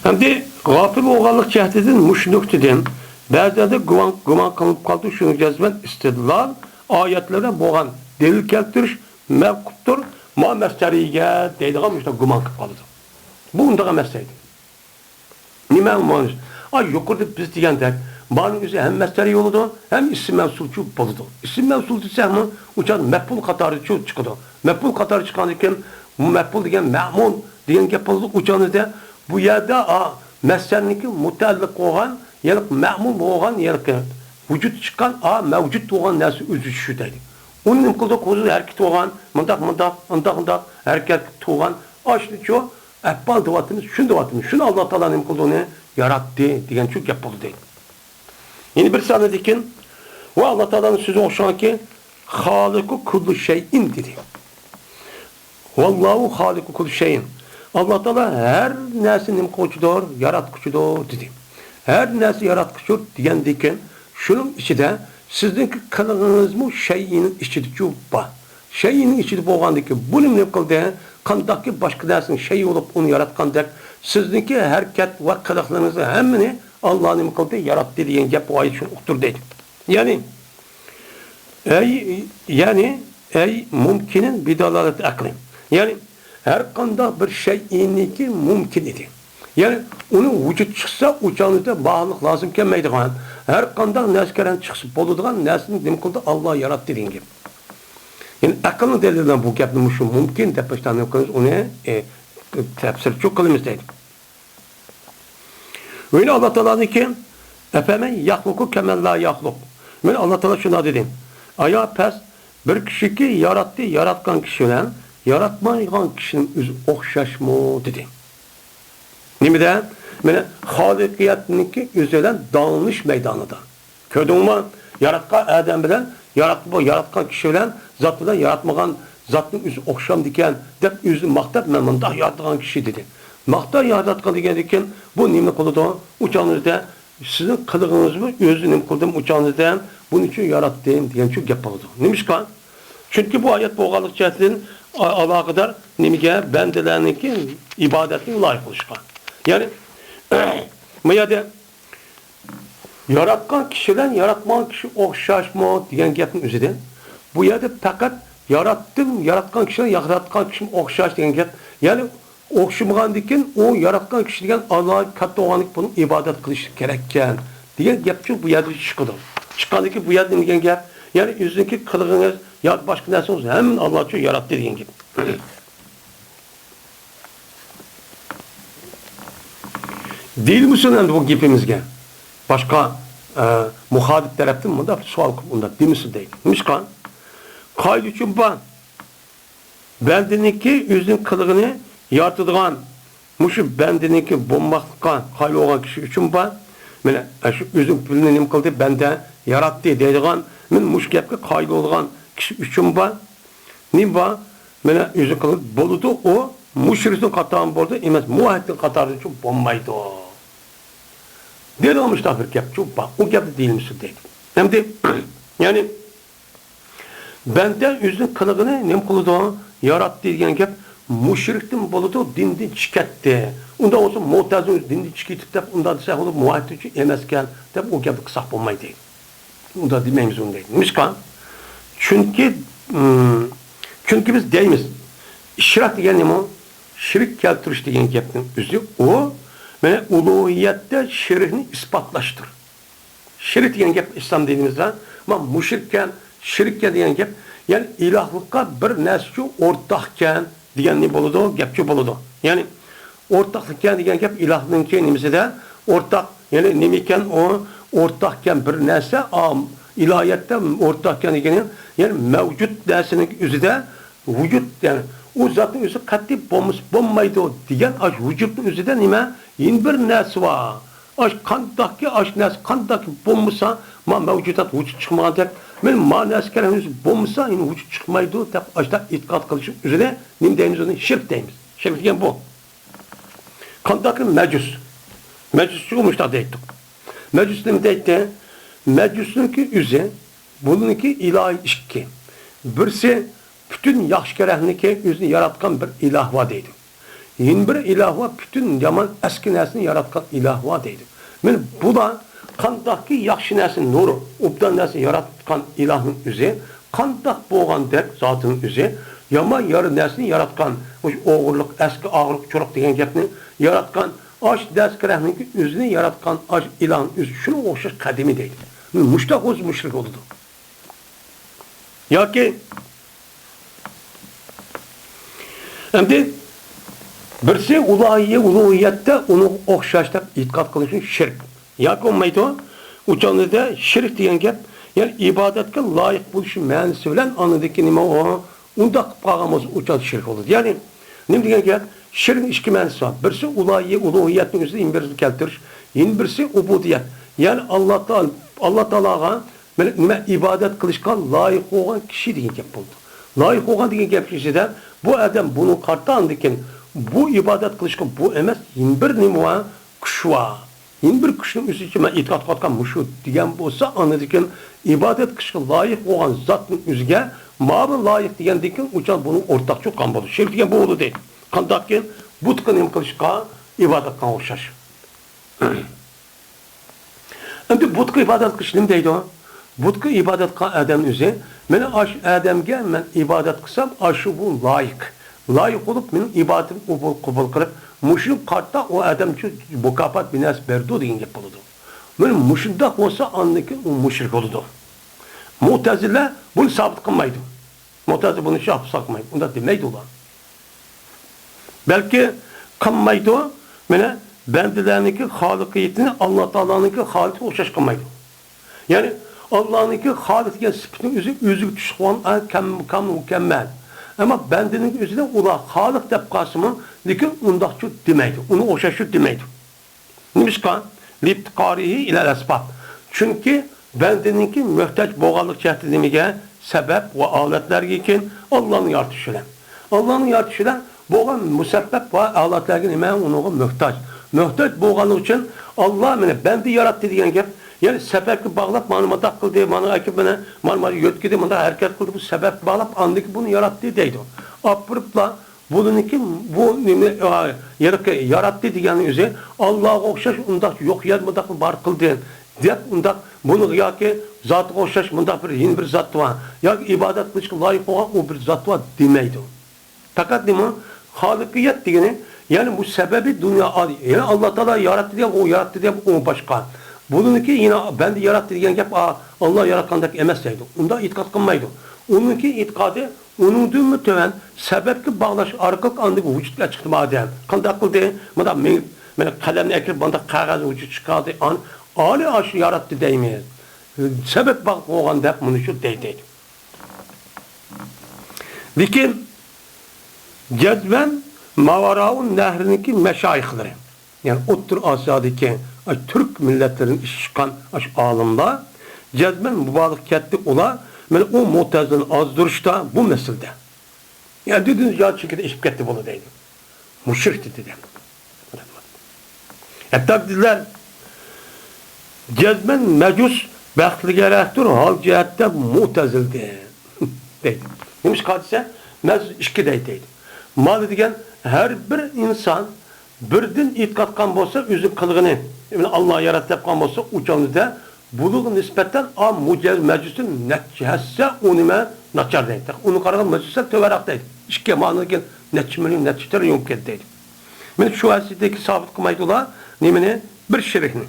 ھەم غاپىل بولغانلىق جەھىتىدىن مۇشۇ نۇقتىدىن بەزىلەردە گۇمان، گۇمان قىلىنىپ قالىدۇ، شۇنىڭ جەزمەن ئىستىدلال ئايەتلەردە بولغان دەلىل كەلتۈرۈش مەۋقۇپتۇر، ما مەستەرىگە دەيدىغان مۇشۇنداق گۇمان قىلىپ قالىدۇ. بۇ ئۇنداق ئەمەس دەيدۇ. نېمە مانىسى؟ ئا، يۇقىرىدا بىز دېگەندەك، بارنىڭ ئۆزى ھەم مەستەرى بولىدۇ، ھەم ئىسىم مەۋسۇلچۇ بولىدۇ. ئىسىم مەۋسۇل دېسەكمۇ، ئۇ چاغدا مەپئۇل قاتارىچۇ چىقىدۇ. مەپئۇل قاتارى چىققاندىن كېيىن، مەپئۇل دېگەن مەمۇل دېگەن گەپ بولىدۇ. ئۇ چاغدا بۇ يەردە، ئا، مەستەرنىڭكى مۇتەئەللىق بولغان، يەنى مەمۇل بولغان، يەنى ۋۇجۇد چىققان، ئا، مەۋجۇت بولغان نەرسە ئۆزى چۈشىدۇ دەيدۇ. ئۇنى نېمە قىلدۇق؟ ھۇزۇر ھەرىكىتى بولغان، مۇنداق، مۇنداق، ئۇنداق، ئۇنداق ھەرىكەت قىلىپ تۇرغان، ئاشۇنىچۇ ئەپئال دەۋاتىمىز، شۇنى دەۋاتىمىز. شۇنى ئاللا تائالا نېمە قىلدى؟ ئۇنى ياراتتى دېگەنچۇ گەپ بولدى دەيدۇ. يەنە بىر سانىدىكىن، ۋە ئاللا تائالانىڭ سۆزىگە ئوخشىغانكى، خالىقۇ كۇللى شەيئىن دېدى. ۋاللاھۇ خالىقۇ كۇللى شەيئىن. ئاللا تائالا ھەر نەرسىنى نېمە قىلغۇچىدۇر؟ ياراتقۇچىدۇر دېدى. ھەر نەرسە ياراتقۇچىدۇر دېگەندىكىن، شۇنىڭ ئىچىدە سىزنىڭكى قىلغىنىڭىزمۇ شەيئىنىڭ ئىچىدىچۇ بار. شەيئىنىڭ ئىچىدە بولغاندىكىن، بۇنى نېمە قىلدى؟ قانداقكى باشقا نەرسىنىڭ شەيئى بولۇپ ئۇنى ياراتقاندەك، سىزنىڭكى ھەرىكەت ۋە قىلىقلىرىڭىزنى ھەممىنى ئاللا نېمە قىلدى؟ ياراتتى دېگەن گەپ بۇ ئايەت شۇنى ئۇقتۇردى. يەنى، ئەي، يەنى، ئەي مۇمكىنىن بىدالالەت ئەقلى. يەنى، ھەر قانداق بىر شەيئىنىڭكى مۇمكىن ئىدى. يەنى، ئۇنىڭ ۋۇجۇد چىقسا، ئۇ چاغدا باھالىق لازىم كەلمەيدىغان، ھەر قانداق نەرسە كەرەن چىقسا بولىدىغان نەرسىنى نېمە قىلدى؟ ئاللا ياراتتى دېگەن گەپ. يەنى، ئەقىلنىڭ دەلىلى بىلەن بۇ گەپنى مۇشۇ مۇمكىن دەپ باشلاپ نېمە قىلىمىز؟ ئۇنى، ئە، تەپسىرچۇ قىلىمىز دەيدۇ. يەنە ئاللا تائالانىڭكى، ئەفەمەن يەخلۇقۇ كەمەن لا يەخلۇق. مانا ئاللا تائالا شۇنداق دېدى. ئايا پەس، بىر كىشىكى ياراتتى، ياراتقان كىشى بىلەن ياراتمايدىغان كىشىنىڭ ئۆزى ئوخشاشمۇ؟ دېدى. نېمىدە؟ مانا خالىقىيەتنىڭكى ئۆزى بىلەن داڭلىنىش مەيدانىدا. كۆردۈڭمۇ؟ ياراتقان ئادەم بىلەن يارات-، ياراتقان كىشى بىلەن زات بىلەن ياراتمىغان زاتنىڭ ئۆزى ئوخشامدىكەن دەپ ئۆزىنى ماختاپ، مەن مۇنداق ياراتىدىغان كىشى دېدى. ماختاپ ياراتقان دېگەندىن كېيىن بۇ نېمىنى قىلىدۇ؟ ئۇ چاغنىڭىزدا سىزنىڭ قىلىقىڭىزمۇ ئۆزى نېمە قىلدىم ئۇ چاغنىڭىزدا؟ بۇنى شۇ ياراتتىم دېگەن شۇ گەپ بولىدۇ. نېمىشقا؟ چۈنكى بۇ ئايەت بولغانلىق جەھەتتىن ئا-، ئالاقىدار نېمىگە؟ بەندىلەرنىڭكى ئىبادەتنىڭ لايىق بولۇشقا. يەنى، ما يەردە ياراتقان كىشى بىلەن ياراتمىغان كىشى ئوخشاشمۇ دېگەن گەپنىڭ ئۆزىدىن، بۇ يەردە پەقەت ياراتتىم، ياراتقان كىشى بىلەن ياراتقان كىشىمۇ ئوخشاش دېگەن گەپ. يەنى ئوخشىمىغاندىكىن ئۇ ياراتقان كىشى دېگەن ئاللا كاتتا بولغاندىكىن بۇنىڭ ئىبادەت قىلىشى كېرەككەن دېگەن گەپچۇ بۇ يەردە چىقىدۇ. چىققاندىكىن بۇ يەردە نېمە دېگەن گەپ؟ يەنى ئۆزىنىڭكى قىلغىنىڭىز ياكى باشقا نەرسىڭىز ھەممىنى ئاللاچۇ ياراتتى دېگەن گەپ. دېيىلمىسۇن ئەمدى بۇ گېپىمىزگە. باشقا، ئە، مۇخالىپ تەرەپتىن مۇنداق بىر سوئال قىلىپ، ئۇنداق دېمىسۇن دەيدۇ. نېمىشقا؟ قائىدە ئۈچۈن بار. بەندىنىڭكى ئۆزىنىڭ قىلغىنى يارىتىدىغان، مۇشۇ بەندىنىڭكى بولماسلىققا قايىل بولغان كىشى ئۈچۈن بار. مانا، ئە، شۇ ئۆزىنىڭ پۇلىنى نېمە قىلدى؟ بەندە ياراتتى دەيدىغان، مانا مۇشۇ گەپكە قايىل بولىدىغان كىشى ئۈچۈن بار. نېمە بار؟ مانا ئۆزى قىلىپ بولىدۇ، ئۇ مۇشرىكنىڭ قاتارىمۇ بولىدۇ، ئەمەس، مۇۋەھھىدنىڭ قاتارىدىچۇ بولمايدۇ. دەيدىغان مۇشۇنداق بىر گەپچۇ بار. ئۇ گەپنى دېيىلمىسۇن دەيدۇ. ئەمدى، يەنى، بەندە ئۆزىنىڭ قىلىقىنى نېمە قىلىدۇ؟ ياراتتى دېگەن گەپ مۇشرىكتىن بولىدۇ، دىندىن چىقىۋەتتى. ئۇنداق بولسا مۇئتەزىلە ئۆزى دىندىن چىقىپ كېتىپ دەپ، ئۇنداق دېسە، ئۇلار مۇۋەھھىدچۇ ئەمەسكەن دەپ ئۇ گەپنى قىلساق بولمايدۇ. ئۇنداق دېمەيمىز ئۇنى دەيدۇ. نېمىشقا؟ چۈنكى، ئىم، چۈنكى بىز دەيمىز، ئىشراك دېگەن نېمە؟ شېرىك كەلتۈرۈش دېگەن گەپنىڭ ئۆزى ئۇ، مانا، ئۇلۇھىيەتتە شېرىكنى ئىسپاتلاشتۇر. شېرىك دېگەن گەپ ئىسلام دىنىمىزدا، ما، مۇشرىككەن، شېرىككەن دېگەن گەپ، يەنى ئىلاھلىققا بىر نەرسىچۇ ئورتاقكەن دېگەن نېمە بولىدۇ؟ گەپچۇ بولىدۇ. يەنى ئورتاقلىقكەن دېگەن گەپ ئىلاھنىڭكى نېمىسىدە ئورتاق، يەنى نېمىكەن ئۇ؟ ئورتاقكەن بىر نەرسە، ئا، ئىلاھىيەتتە ئورتاقكەن دېگىنى، يەنى مەۋجۇت نەرسىنىڭ ئۆزىدە ۋۇجۇد، يەنى ئۇ زاتنىڭ ئۆزى قەتئىي بولمىسا بولمايدۇ دېگەن ئاشۇ ۋۇجۇدنىڭ ئۆزىدە نېمە؟ يەنە بىر نەرسە بار. ئاش قانداقكى، ئاش نەرسە قانداقكى بولمىسا، ما مەۋجۇدات ۋۇجۇد چىقمىغاندەك، مانا ما نەرسە كەرەن بولمىسا، يەنە ۋۇجۇد چىقمايدۇ دەپ ئاشۇنداق ئېتىقاد قىلىشنىڭ ئۆزىنى نېمە دەيمىز؟ ئۇنى شىرك دەيمىز. شىرك دېگەن بۇ. قانداقكى مەجۇس؟ مەجۇسچۇ مۇشۇنداق دەيتتۇق. مەجۇس نېمە دەيتتى؟ مەجۇسنىڭكى ئۆزى، بۇنىڭكى ئىلاھى ئىككى. بىرسى پۈتۈن ياخشى كەرەكنىڭكى ئۆزىنى ياراتقان بىر ئىلاھ بار دەيدۇ. يەنە بىر ئىلاھ بار، پۈتۈن يامان ئەسكى نەرسىنى ياراتقان ئىلاھ بار دەيدۇ. مانا بۇلار قانداقكى ياخشى نەرسە، نۇر، ئوبدان نەرسە ياراتقان ئىلاھنىڭ ئۆزى، قانداق بولغاندەك زاتىنىڭ ئۆزى، يامان يارا نەرسىنى ياراتقان، مۇشۇ ئوغرىلىق، ئەسكى ئاغرىق، چۇرۇق دېگەن گەپنى ياراتقان، ئاش دەس كېرەكنىڭكى ئۆزىنى ياراتقان، ئاش ئىلاھنىڭ ئۆزى شۇنىڭغا ئوخشاش قەدىمىي دەيدۇ. مۇشتاق بولسا مۇشرىك بولىدۇ. ياكى ئەمدى بىرسى ئۇلاھىيە، ئۇلۇھىيەتتە ئۇنىڭغا ئوخشاش دەپ ئېتىقاد قىلىشى شىرك. ياكى بولمايدۇ. ئۇ چاغدا شىرك دېگەن گەپ، يەنى ئىبادەتكە لايىق بولۇشى مەنىسى بىلەن ئاندىكى نېمە ئۇ، ئۇنداق قىلىپ قالغان بولسا، ئۇ چاغدا شىرك بولىدۇ. يەنى نېمە دېگەن گەپ؟ شىركنىڭ ئىككى مەنىسى بار. بىرسى ئۇلاھىيە، ئۇلۇھىيەتنىڭ ئۆزىدە يەنە بىرسىنى كەلتۈرۈش، يەنە بىرسى ئۇبۇدىيەت. يەنى ئاللا تائالا، ئاللا تائالاغا مانا نېمە، ئىبادەت قىلىشقا لايىق بولغان كىشى دېگەن گەپ بولىدۇ. لايىق بولغان دېگەن گەپ ئىچىدە بۇ ئادەم بۇنى قارىتا ئاندىن كېيىن بۇ ئىبادەت قىلىشقا بۇ ئەمەس، يەنە بىر نېمە بار؟ كۈچ بار. يەنە بىر كۈچنىڭ ئۆزىچە مەن ئېتىقاد قىلىۋاتقان مۇشۇ دېگەن بولسا، ئاندىن كېيىن ئىبادەت قىلىشقا لايىق بولغان زاتنىڭ ئۆزىگە ماۋۇ لايىق دېگەندىن كېيىن ئۇ چاغ بۇنىڭ ئورتاقچە قىلغان بولىدۇ. شىرك دېگەن بۇ بولىدۇ. قانداقكىن بۇتقا نېمە قىلىشقا، ئىبادەت قىلغان ئوخشاش. ئەمدى بۇتقا ئىبادەت قىلىش نېمە دەيدۇ؟ بۇتقا ئىبادەت قىلغان ئادەم ئۆزى، مانا ئاشۇ ئادەمگە مەن ئىبادەت قىلسام، ئاشۇ بۇ لايىق. لايىق بولۇپ، مېنىڭ ئىبادىتىمنى ئۇ قوبۇل قىلىپ، مۇشۇ قارىتا ئۇ ئادەمگە مۇكاپات، بىر نەرسە بېرىدۇ دېگەن گەپ بولىدۇ. مانا مۇشۇنداق بولسا، ئاندىن كېيىن ئۇ مۇشرىك بولىدۇ. مۇتەزىلە بۇنى سابىت قىلمايدۇ. مۇتەزىلە بۇنى شاھ ساقمايدۇ. ئۇنداق دېمەيدۇ ئۇلار. بەلكى قىلمايدۇ. مانا بەندىلەرنىڭكى خالىقىيىتىنى ئاللا تائالانىڭكى خالىقىگە ئوخشاش قىلمايدۇ. يەنى ئاللانىڭكى خالىق دېگەن سۈپىتىنىڭ ئۆزى ئۆزىگە تۇشۇپ قالغان، ئا، كام-، كامىل، مۇكەممەل. ئەمما بەندىنىڭ ئۆزىنى ئۇلار خالىق دەپ قالسىمۇ، لېكىن ئۇنداقچۇ دېمەيدۇ. ئۇنى ئوخشاشچۇ دېمەيدۇ. نېمىشقا؟ لىپتىقارىھى ئىلەل ئەسباب. چۈنكى بەندىنىڭكى مۆھتاج بولغانلىق جەھەتتە نېمىگە؟ سەبەب ۋە ئالەتلەرگە ئىكەن، ئاللانى يارىتىش بىلەن. ئاللانى يارىتىش بىلەن بولغان مۇسەببەب ۋە ئالەتلەرگە نېمە؟ ئۇنىڭغا مۆھتاج. مۆھتاج بولغانلىقى ئۈچۈن ئاللا مېنى بەندە ياراتتى دېگەن گەپ. يەنى سەبەبكە باغلاپ، مانا مۇنداق قىلدى، مانا ئەكىپ مېنى، مانا، مانا يۆتكىدى، مۇنداق ھەرىكەت قىلدى، بۇ سەبەبكە باغلاپ، ئاندىن كېيىن بۇنى ياراتتى دەيدۇ. ئاپىرىپلا بۇنىڭكى، بۇ نېمە، ئا، ياراتتى دېگەننىڭ ئۆزى ئاللاغا ئوخشاش ئۇنداق يوق يەر مۇنداق بار قىلدى دەپ، ئۇنداق بۇنىڭ ياكى زاتىغا ئوخشاش مۇنداق بىر يەنە بىر زات بار ياكى ئىبادەت قىلىشقا لايىق بولغان ئۇ بىر زات بار دېمەيدۇ. پەقەت نېمە؟ خالىقىيەت دېگىنى، يەنى بۇ سەۋەبى دۇنيا، يەنى ئاللا تائالا ياراتتى دېگەن، ئۇ ياراتتى دېگەن ئۇ باشقا. بۇنىڭكى يەنە بەندە ياراتتى دېگەن گەپ، ئا، ئاللا ياراتقاندەك ئەمەس دەيدۇ. ئۇنداق ئېتىقاد قىلمايدۇ. ئۇنىڭكى ئېتىقادى ئۇنىڭدىنمۇ تۆۋەن سەۋەبكە باغلاش ئارقىلىق ئاندىن ۋۇجۇدقا چىقتى مادەم. قانداق قىلدى؟ مۇنداق مېڭىپ، مانا قەلەمنى ئەكىرىپ، مۇنداق قەغەزنى ۋۇجۇدقا چىقاردى. ئان-، ئالىي ئاشۇ ياراتتى دەيمىز. سەۋەب باغلىق بولغان دەپ مۇنى شۇ دەيدۇ. لېكىن جەزمەن ماۋاراۋۇ نەھرنىڭكى مەشايىخلىرى، يەنى ئوتتۇرا ئاسىيادىكى تۈرك مىللەتلىرىدىن ئىشقان ئاشۇ ئالىملار جەزمەن مۇبالىغە كەتتى، ئۇلار مانا ئۇ مۇتەزىلىنى ئازدۇرۇشتا بۇ مەسىلىدە. يەنى دۇنيا چېكىدە ئېشىپ كەتتى بۇلار دەيدۇ. مۇشرىك دېدى. ھەتتا دېدىلەر، جەزمەن مەجۇس بەختلىگەرەكتۇر، ھال جەھەتتە مۇتەزىلدىن دەيدۇ. نېمىشقا دېسە، مەجۇس ئىككى دەيدۇ، دەيدۇ. مانا دېگەن، ھەر بىر ئىنسان بىردىن ئېتىقاد قىلغان بولسا، ئۆزى قىلغىنى، يەنى ئاللا ياراتتى دەپ قىلغان بولسا، ئۇ چاغدا بۇلارغا نىسبەتەن ئا مۇجە-، مەجۇسى نەچچە ھەسسە ئۇ نېمە ناچار دەيدۇ. ئۇنى قارىغان مەجۇس سەل تۆۋەنرەك دەيدۇ. ئىككى مانا دېگەن نەچچە مىليون، نەچچە تىرىليون كەتتى دەيدۇ. مانا شۇ ھەسسىدىكى سابىت قىلمايدۇ ئۇلار نېمىنى؟ بىر شېرىكنى.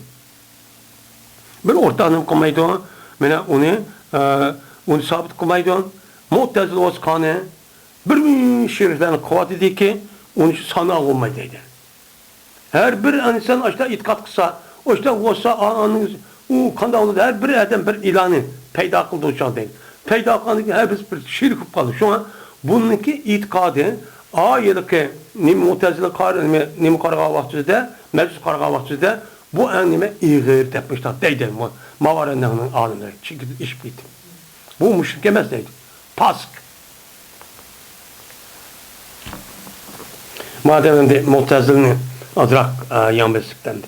بىر ئورتاق نېمە قىلمايدۇ؟ مانا ئۇنى، ئە، ئۇنى سابىت قىلمايدۇ. مۇتەزىلە بولسا قانى بىر مىڭ شېرىكلەرنى قىلىۋاتىدىكى، ئۇنى ساناغا بولمايدۇ دەيدۇ. ھەر بىر ئىنسان ئاشۇنداق ئېتىقاد قىلسا، ئاشۇنداق بولسا، ئا-، ئاندىن ئۇ قانداق بولىدۇ؟ ھەر بىر ئادەم بىر ئىلاھنى پەيدا قىلىدۇ ئۇ چاغدا دەيدۇ. پەيدا قىلغاندىن كېيىن ھەر بىرسى بىر شېرىك بولۇپ قالىدۇ. شۇڭا بۇنىڭكى ئېتىقادى، ئا، ھېلىقى نېمە مۇتەزىلە قار-، نېمە، نېمە قارىغان ۋاقتىمىزدا، مەجۇس قارىغان ۋاقتىمىزدا، بۇ ئەڭ نېمە ئېغىر دەپ مۇشۇنداق دەيدۇ. مۇ-، ماۋارا نەھرنىڭ ئالىملىرى چېكىدىن ئېشىپ كېتىپ. بۇ مۇشرىك ئەمەس دەيدۇ. پاسىق. مادەم ئەمدى مۇتەزىلىنى ئازراق، ئە، يەڭ بېسىپ ئەمدى.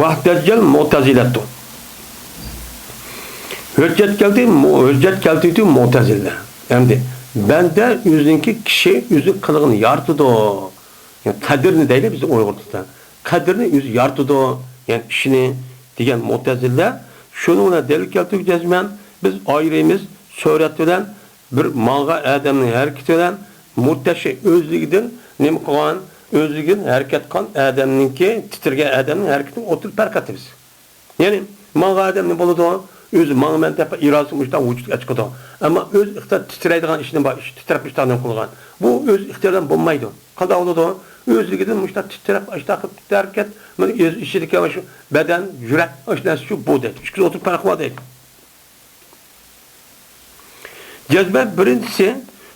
ۋەھدەتجەل مۇتەزىلەتۇ. ھۆججەت كەلتۈرۈ، ھۆججەت كەلتۈرۈۋېتىۋىدۇ مۇئتەزىلە. ئەمدى بەندە ئۆزىنىڭكى، كىشى ئۆزى قىلغىنىنى يارىتىدۇ. يەنى قەدىرنى دەيلى بىز ئۇيغۇر تىلىدا. قەدىرنى ئۆزى يارىتىدۇ، يەنى ئىشىنى، دېگەن مۇئتەزىلە. شۇنىڭ بىلەن دەلىل كەلتۈرگۈچى جەزمەن بىز ئايرىيمىز سۈرەت بىلەن، بىر ماڭغان ئادەمنىڭ ھەرىكىتى بىلەن مۇرتەشى ئۆزلۈكىدىن نېمە قىلغان، ئۆزلۈكىدىن ھەرىكەت قىلغان ئادەمنىڭكى، تىترىگەن ئادەمنىڭ ھەرىكىتىنى ئوتتۇرىغا پەرق ئېتىمىز. يەنى ماڭغان ئادەم نېمە بولىدۇ؟ ئۆزى ماڭىمەن دەپ ئىرادىسى مۇشۇنداق ۋۇجۇدقا چىقىدۇ. ئەمما ئۆز ئىختىيارى تىترەيدىغان ئىشنى بار، ئىش تىترەپ مۇشۇنداق نېمە قىلغان. بۇ ئۆز ئىختىيارى بىلەن بولمايدۇ. قانداق بولىدۇ؟ ئۆزلۈكىدىن مۇشۇنداق تىترەپ، ئاشۇنداق قىلىپ ھەرىكەت، مانا ئۆز ئىچىدىكى مانا شۇ بەدەن، يۈرەك، ئاشۇ نەرسە شۇ بۇ دەيدۇ. ئىككىسى ئوتتۇرىغا پەرق بار دەيدۇ. جەزمەن بىرىنچىسى،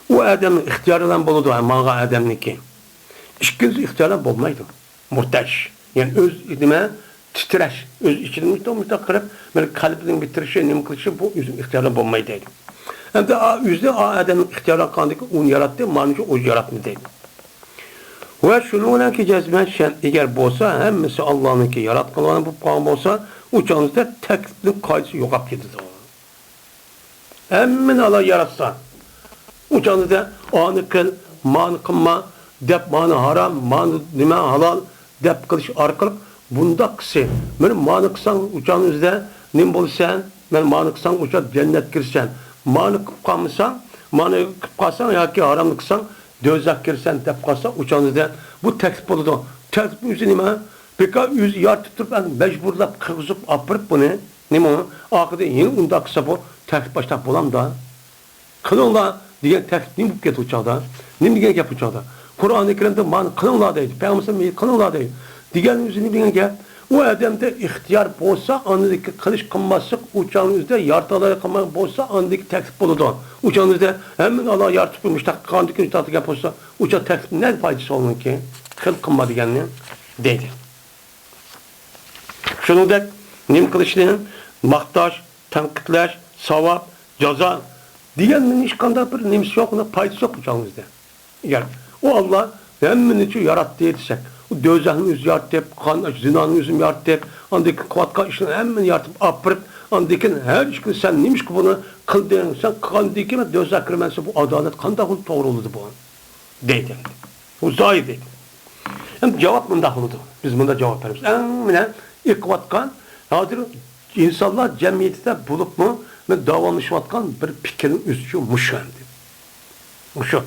ئۇ ئادەمنىڭ ئىختىيارى بىلەن بولىدۇ، ھە، ماڭغان ئادەمنىڭكى. ئىككىنچىسى ئىختىيارى بىلەن بولمايدۇ. مۇرتەش. يەنى ئۆز نېمە؟ تىترەش. ئۆز ئىچىدىن مۇشۇنداق، مۇشۇنداق قىلىپ، مانا قەلبىنىڭ بىر تىترىشى، نېمە قىلىشى، بۇ ئۆزىنىڭ ئىختىيارى بىلەن بولمايدۇ دەيدۇ. ئەمدى ئا-، ئۆزى ئا ئادەمنىڭ ئىختىيارى قاندىكى ئۇنى ياراتتى، مانىچە ئۇنى ياراتمىدى دەيدۇ. ۋە شۇنىڭ بىلەن كى جەزمەن شەن ئەگەر بولسا، ھەممىسى ئاللانىڭكى ياراتقانلىرى بولۇپ قالغان بولسا، ئۇ چاغدا تەكلىپنىڭ قائىدىسى يوقاپ كېتىدۇ. ھەممىنى ئاللا ياراتسا، ئۇ چاغدا ئانى قىل، مانى قىلما دەپ، مانى ھارام، مانى نېمە ھالال دەپ قىلىش ئارقىلىق بۇنداق قىلسا، مانا مانى قىلساڭ، ئۇ چاغنىڭ ئۆزىدە نېمە بولىسەن؟ مانا مانى قىلساڭ، ئۇ چاغ جەننەتكە كىرىسەن. مانى قىلىپ قالمىساڭ، مانى قىلىپ قالساڭ ياكى ھارامنى قىلساڭ، دوزاخقا كىرىسەن دەپ قالسا، ئۇ چاغنىڭ ئۆزىدە بۇ تەكلىپ بولىدۇ. تەكلىپنىڭ ئۆزى نېمە؟ بىكار ئۆزى يارىتىپ تۇرۇپ، ئەمدى مەجبۇرلاپ قىلغۇزۇپ ئاپىرىپ بۇنى، نېمە ئۇ؟ ئاخىرىدا يەنە ئۇنداق قىلسا، بۇ تەكلىپ باشلاپ بولامدا؟ قىلىڭلار دېگەن تەكلىپ نېمە بولۇپ كېتىدۇ ئۇ چاغدا؟ نېمە دېگەن گەپ ئۇ چاغدا؟ قۇرئانى كەرىمدە مانا قىلىڭلار دەيدۇ، پەيغەمبەر قىلىڭلار دەيدۇ. دېگەن ئۆزى نېمە دېگەن گەپ؟ ئۇ ئادەمدە ئىختىيار بولسا، ئاندىن قىلىش قىلماسلىق ئۇ چاغنىڭ ئۆزىدە يارىتالايدىغان بولسا، ئاندىن تەكلىپ بولىدۇ. ئۇ چاغنىڭ ئۆزىدە ھەممىنى ئاللا يارىتىپ مۇشۇنداق قىلغاندىكىن، مۇشۇنداق دېگەن بولسا، ئۇ چاغ تەكلىپ نە پايدىسى بولغانكى؟ قىل قىلما دېگەننى دەيدۇ. شۇنىڭدەك نېمە قىلىشنى، ماختاش، تەنقىدلەش، ساۋاب، جازا دېگەننىڭ ھېچقانداق بىر نېمىسى يوق، ئۇنىڭ پايدىسى يوق بۇ چاغىمىزدا. ئەگەر ئۇ ئاللا ھەممىنى ياراتتى دېسەك، ئۇ دوزاخنى ئۆزى يارىتىپ، قان، زىنانى ئۆزى يارىتىپ، ئاندىن كېيىن قىلىۋاتقان ئىشلارنى ھەممىنى يارىتىپ ئاپىرىپ، ئاندىن كېيىن ھەر ئىشنى سەن نېمىشقا بۇنى قىلدىڭ، سەن قىلغاندىن كېيىن مەن دوزاخقا كىرىمەن دېسە، بۇ ئادالەت قانداق بولۇپ توغرا بولىدۇ بۇ؟ دەيدۇ. ئۇ زايى دەيدۇ. ئەمدى جاۋاب مۇنداق بولىدۇ. بىز مۇنداق جاۋاب بېرىمىز. ئەڭ مانا ئېقىۋاتقان، ھازىر ئىنسانلار جەمئىيىتىدە بولۇپمۇ مانا داۋاملىشىۋاتقان بىر پىكىرنىڭ ئۆزىچۇ مۇشۇ ئەمدى. مۇشۇ.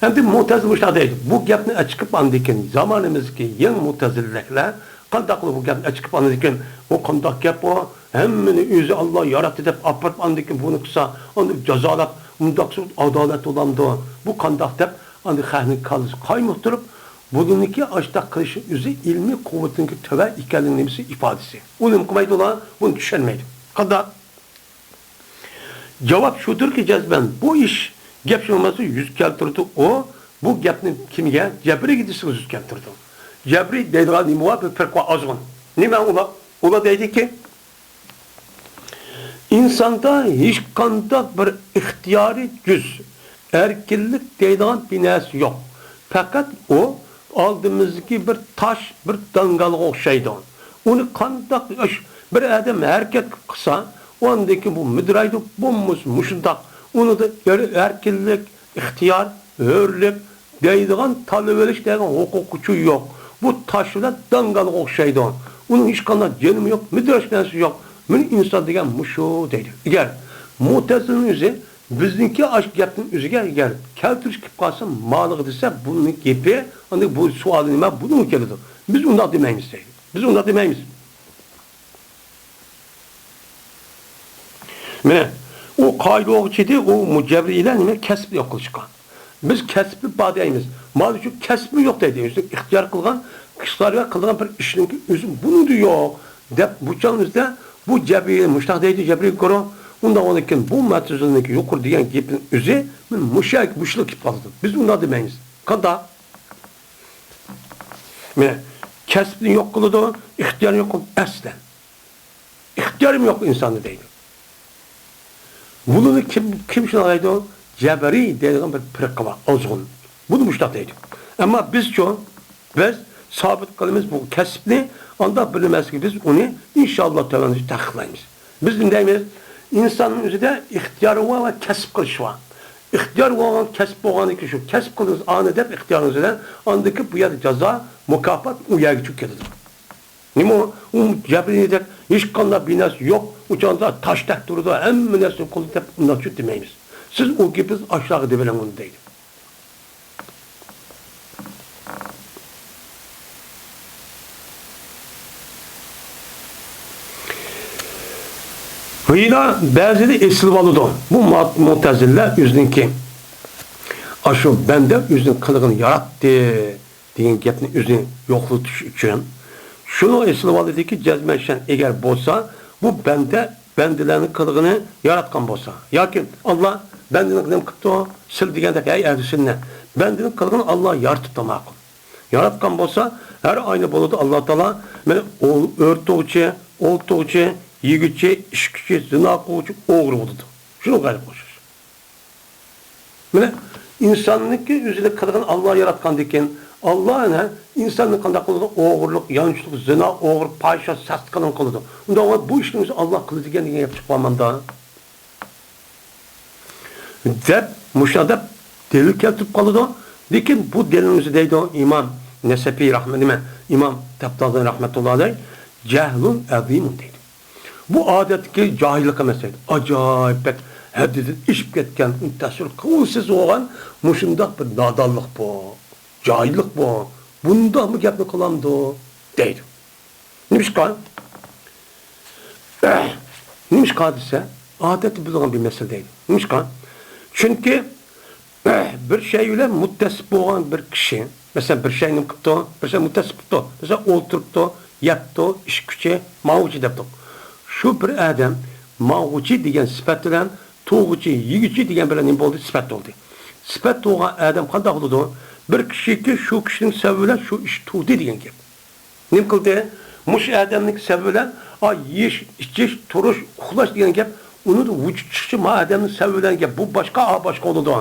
ئەمدى مۇتەزىلە مۇشۇنداق دەيدۇ. بۇ گەپنى ئەچىقىپ ئاندىن كېيىن زامانىمىزدىكى يېڭى مۇتەزىلىلەرلەر قانداق قىلىپ بۇ گەپنى ئەچىقىپ ئاندىن كېيىن، ئۇ قانداق گەپ ئۇ؟ ھەممىنى ئۆزى ئاللا ياراتتى دەپ ئاپىرىپ ئاندىن كېيىن بۇنى قىلسا، ئاندىن جازالاپ، مۇنداق قىلسا ئادالەت بولامدۇ؟ بۇ قانداق دەپ ئاندىن خەقنىڭ كاللىسى قايمۇقتۇرۇپ، بۇنىڭكى ئاشتاق قىلىشى ئۆزى ئىلمىي قۇۋۋىتىنىڭكى تۆۋەن ئىكەنلىكىنىڭ نېمىسى ئىپادىسى. ئۇ نېمە قىلمايدۇ ئۇلار؟ بۇنى چۈشەنمەيدۇ. قانداق؟ جاۋاب شۇدۇركى، جەزمەن بۇ ئىش گەپ شۇ بولماسا يۈز كەلتۈرىدۇ ئۇ. بۇ گەپنى كىمگە؟ جەبرىيگە دېسىڭىز يۈز كەلتۈرىدۇ. جەبرىي دەيدىغان نېمە بار؟ بىر پىرقە بار ئازغۇن. نېمە ئۇلار؟ ئۇلار دەيدىكى، ئىنساندا ھېچقانداق بىر ئىختىيارىي جۈز، ئەركىنلىك دەيدىغان بىر نەرسە يوق. پەقەت ئۇ ئالدىمىزدىكى بىر تاش، بىر داڭگالغا ئوخشايدۇ. ئۇنى قانداق ئىش، بىر ئادەم ھەرىكەت قىلسا، ئاندىن كېيىن بۇ مىدىرايدۇ، بولمىسا مۇشۇنداق. ئۇنىڭدا ئەركىنلىك، ئىختىيار، ھۆرلۈك دەيدىغان، تاللىۋېلىش دەيدىغان ھوقۇقىچۇ يوق. بۇ تاش بىلەن داڭگالغا ئوخشايدۇ. ئۇنىڭ ھېچقانداق جېنىمۇ يوق، مىدىرلەش نەرسىسى يوق. مانا ئىنسان دېگەن مۇشۇ دەيدۇ. ئەگەر مۇتەزىلىنىڭ ئۆزى بىزنىڭكى ئاشۇ گەپنىڭ ئۆزىگە ئەگەر كەلتۈرۈش كېلىپ قالسا، مالىغا دېسە، بۇنىڭ گېپى، ئەمدى بۇ سوئالى نېمە؟ بۇنىڭغا كېلىدۇ. بىز ئۇنداق دېمەيمىز دەيدۇ. بىز ئۇنداق دېمەيمىز. مانا، ئۇ قايىل بولغۇچى ئىدى، ئۇ مۇجەببىرىيلەر نېمە؟ كەسىپنى يوق قىلىشقا. بىز كەسىپنى بار دەيمىز. مانا شۇ كەسىپمۇ يوق دەيدۇ. ئۆزى ئىختىيار قىلغان، ئىختىيار قىلغان بىر ئىشنىڭكى ئۆزى بۇنىڭدا يوق، دەپ بۇ چاغىمىزدا بۇ جەبرىي مۇشۇنداق دەيدۇ، جەبرىي گۇرۇھ. ئۇنداق بولغاندىكىن بۇ مەتزۇلنىڭكى يۇقىرى دېگەن گېپىنىڭ ئۆزى مانا مۇشۇ يەرگە مۇشۇلار كېلىپ قالىدۇ. بىز ئۇنداق دېمەيمىز. قانداق؟ مانا، كەسىپنى يوق قىلىدۇ، ئىختىيارنى يوق قىلىدۇ. ئەسلەن ئىختىيارىمۇ يوق ئىنساندا دەيدۇ. بۇنى كىم، كىم شۇنداق دەيدۇ؟ جەبرىي دەيدىغان بىر پىرقە بار، ئازغۇن. بۇنى مۇشۇنداق دەيدۇ. ئەمما بىزچۇ؟ بىز سابىت قىلىمىز بۇ كەسىپنى، ئانداق بىلمەسكە بىز ئۇنى ئىنشاللا تۆۋەندە تەھقىقلەيمىز. بىز نېمە دەيمىز؟ ئىنساننىڭ ئۆزىدە ئىختىيارى بار ۋە كەسىپ قىلىشى بار. ئىختىيار بولغان، كەسىپ بولغاندىكىن شۇ كەسىپ قىلدىڭىز ئانى دەپ ئىختىيارىڭىز بىلەن، ئاندىكى بۇ يەردە جازا، مۇكاپات ئۇ يەرگە چۈشۈپ كېتىدۇ. نېمە ئۇ؟ ئۇ جەبرىيلدەك ھېچقانداق بىر نەرسە يوق، ئۇ چاغدا تاش تەك تۇرىدۇ، ھەممە نەرسىنى قىلىدۇ دەپ ئۇنداق چۈشۈپ دېمەيمىز. سىز ئۇ گېپىڭىزنى ئاشۇلارغا دېۋېلىڭ ئۇنى دەيدۇ. ھېلى بەزىدە ئېسىلىۋالىدۇ. بۇ مۇ-، مۇتەزىللەر ئۆزىنىڭكى، ئاشۇ بەندە ئۆزىنىڭ قىلىقىنى ياراتتى دېگەن گەپنى ئۆزىنى يوقلىتىش ئۈچۈن، شۇنىڭ ئېسىلىۋالىدىكى جەزمەن شەن ئەگەر بولسا، بۇ بەندە بەندىلەرنىڭ قىلىقىنى ياراتقان بولسا، ياكى ئاللا بەندىنى نېمە قىپتۇ، سىل دېگەندەك، ھەي ئەھلى سۈننە، بەندىنىڭ قىلىقىنى ئاللا يارىتىپتۇ ماقۇل. ياراتقان بولسا، ھەر ئاينى بولىدۇ، ئاللا تائالا مېنى ئۆرتىگۈچى، ئولتۇرغۇچى، يېگۈچى، ئىچكۈچى، زىنا قىلغۇچى، ئوغرى بولىدۇ. شۇنىڭغا ئوخشاش. مانا، ئىنساننىڭكى ئۆزىنى قىلغىنى ئاللا ياراتقاندىكىن، ئاللا ئەنە ئىنساننى قانداق قىلىدۇ؟ ئوغرىلىق، يانچۇقلۇق، زىنا، ئوغرى، پاھىشە، ساختىخانىنى قىلىدۇ. ئۇنداق بولغاندا بۇ ئىشنى ئۆزى ئاللا قىلىدىكەن دېگەن گەپ چىقىۋالمامدا؟ دەپ، مۇشۇنداق دەپ دەلىل كەلتۈرۈپ قالىدۇ. لېكىن بۇ دەلىلنىڭ ئۆزى دەيدۇ، ئىمام نەسەپى رەھمە-، نېمە، ئىمام تەبتازى رەھمەتۇللا ئەلەيھ، جەھلۇن ئەزىمۇن دەيدۇ. بۇ ئادەتتىكى جاھىللىق ئەمەس دەيدۇ. ئاجايىپ بەك ھەددىدىن ئېشىپ كەتكەن، تەسىر قىلغۇسىز بولغان مۇشۇنداق بىر نادانلىق بۇ، جاھىللىق بۇ. بۇنداقمۇ گەپنى قىلامدۇ؟ دەيدۇ. نېمىشقا؟ نېمىشقا دېسە، ئادەتتە بىلىدىغان بىر مەسىلە دەيدۇ. نېمىشقا؟ چۈنكى بىر شەي بىلەن مۇتتەسىپ بولغان بىر كىشى، مەسىلەن، بىر شەي نېمە قىپتۇ؟ بىر شەي مۇتتەسىپ قىپتۇ. مەسىلەن، ئولتۇرۇپتۇ، يەپتۇ، ئىچكۈچى، ماڭغۇچى دەپتۇ. شۇ بىر ئادەم ماڭغۇچى دېگەن سۈپەت بىلەن تۇرغۇچى، يېگۈچى دېگەن بىلەن نېمە بولدى؟ سۈپەت بولدى. سۈپەت بولغان ئادەم قانداق بولىدۇ؟ بىر كىشىكى شۇ كىشىنىڭ سەۋەبى بىلەن شۇ ئىش تۇردى دېگەن گەپ. نېمە قىلدى؟ مۇشۇ ئادەمنىڭ سەۋەبى بىلەن، ئا، يېيىش، ئىچىش، تۇرۇش، ئۇخلاش دېگەن گەپ، ئۇنىڭ ۋۇجۇد چىقىشى ما ئادەمنىڭ سەۋەبى بىلەن گەپ. بۇ باشقا، ئا، باشقا بولىدۇ.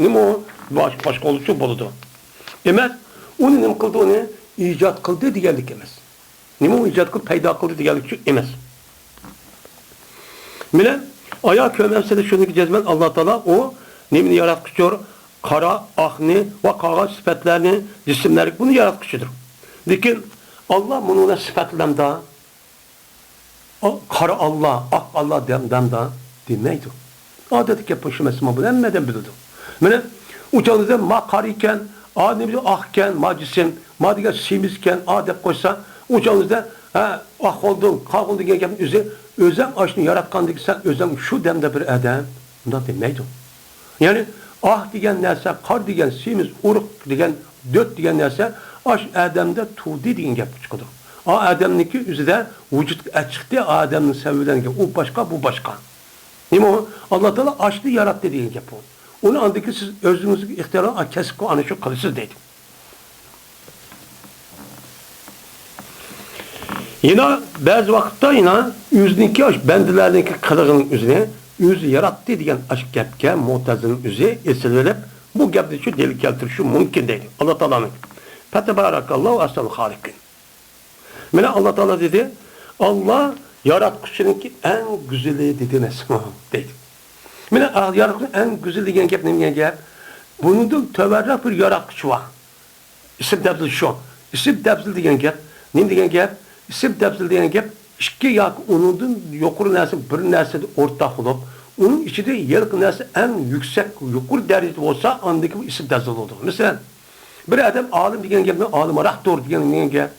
نېمە ئۇ؟ باش-، باشقا بولۇشى بولىدۇ. ئەمەس، ئۇنى نېمە قىلدى؟ ئۇنى ئىجاد قىلدى دېگەنلىك ئەمەس. نېمە ئۇ ئىجاد قىلىپ پەيدا قىلدى دېگەنلىك ئۈچۈن ئەمەس. مانا، ئايا كۆرمەمسىلەر شۇنىڭكى جەزمەن ئاللا تائالا ئۇ نېمىنى ياراتقۇچىدۇر؟ قارا، ئاقنى ۋە قالغان سۈپەتلەرنى، جىسىملەرنى، بۇنى ياراتقۇچىدۇر. لېكىن ئاللا مۇنى بىلەن سۈپەتلەمدا، ئا-، قارا ئاللا، ئاق ئاللا دەم-، دەمدا دېمەيدۇ. ئادەتتىكى گەپ شۇ ئەمەسمۇ، بۇنى ھەممە ئادەم بىلىدۇ. مانا، ئۇ چاغدا ما قارا ئىكەن، ئا نېمە ئاق ئىكەن، ما جىسىم، ما دېگەن سېمىز ئىكەن، ئا دەپ قويسا، ئۇ چاغدا، ھە، ئاق بولدۇڭ، قارا بولدۇڭ دېگەن گەپنىڭ ئۆزى، ئۆزەڭ ئاشۇنى ياراتقاندىكى سەن ئۆزەڭ شۇ دەمدە بىر ئادەم، ئۇنداق دېمەيدۇ. يەنى، ئاھ دېگەن نەرسە، قار دېگەن سېمىز، ئۇرۇق دېگەن، دۆت دېگەن نەرسە ئاش ئادەمدە تۇردى دېگەن گەپ چىقىدۇ. ئا ئادەمنىڭكى ئۆزىدە ۋۇجۇدقا ئەچىقتى، ئا ئادەمنىڭ سەۋەبى بىلەن گەپ، ئۇ باشقا، بۇ باشقا. نېمە ئۇ؟ ئاللا تائالا ئاشنى ياراتتى دېگەن گەپ ئۇ. ئۇنى ئاندىن كېيىن سىز ئۆزىڭىزگە ئىختىيار، ئا، كەسىپكە ئانا شۇ قىلىسىز دەيدۇ. يەنە بەزى ۋاقىتتا يەنە ئۆزىنىڭكى، ئاشۇ بەندىلەرنىڭكى قىلىقىنىڭ ئۆزىنى ئۆزى ياراتتى دېگەن ئاشۇ گەپكە مۇتەزىلىنىڭ ئۆزى ئېسىلىۋېلىپ، بۇ گەپنى شۇ دەلىل كەلتۈرۈشى مۇمكىن دەيدۇ. ئاللا تائالانىڭ. فتبارك الله أحسن الخالقين. مانا ئاللا تائالا دېدى، ئاللا ياراتقۇچىنىڭكى ئەڭ گۈزىلى دېدى ئەمەسمۇ؟ دەيدۇ. مانا ياراتقۇچى ئەڭ گۈزىل دېگەن گەپ نېمە دېگەن گەپ؟ بۇنىڭدىن تۆۋەنرەك بىر ياراتقۇچى بار. ئىسىم تەپزىل شۇ. ئىسىم تەپزىل دېگەن گەپ نېمە دېگەن گەپ؟ ئىسىم تەپزىل دېگەن گەپ ئىككى ياكى ئۇنىڭدىن يۇقىرى نەرسە بىر نەرسىدە ئورتاق بولۇپ، ئۇنىڭ ئىچىدە ھېلىقى نەرسە ئەڭ يۈكسەك، يۇقىرى دەرىجىدە بولسا، ئاندىن كېيىن ئىسىم تەپزىل بولىدۇ. مەسىلەن، بىر ئادەم ئالىم دېگەن گەپنى ئالىمراقتۇر دېگەن، دېگەن گەپ.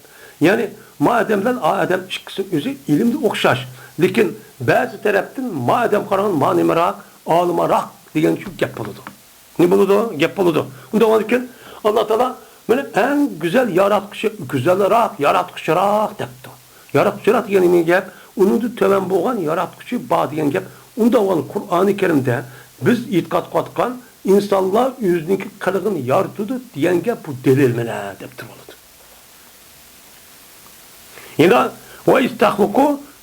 يەنى ما ئادەم بىلەن ئا ئادەم ئىككىسىنىڭ ئۆزى ئىلىمدە ئوخشاش. لېكىن بەزى تەرەپتىن ما ئادەم قارىغان ما نېمىراق، ئالىمراق دېگەن شۇ گەپ بولىدۇ. نېمە بولىدۇ؟ گەپ بولىدۇ. ئۇنداق بولغاندىكىن، ئاللا تائالا مانا ئەڭ گۈزەل ياراتقۇچى، گۈزەلراق، ياراتقۇچىراق دەپتۇ. ياراتقۇچىراق دېگەن نېمە گەپ؟ ئۇنىڭدىن تۆۋەن بولغان ياراتقۇچى بار دېگەن گەپ. ئۇنداق بولغان قۇرئانى كەرىمدە بىز ئېتىقاد قىلىۋاتقان ئىنسانلار ئۆزىنىڭكى قىلىقىنى يارىتىدۇ دېگەن گەپ بۇ دەلىل مانا دەپ تۇرۇۋالىدۇ. يەنە، وإذ تخلق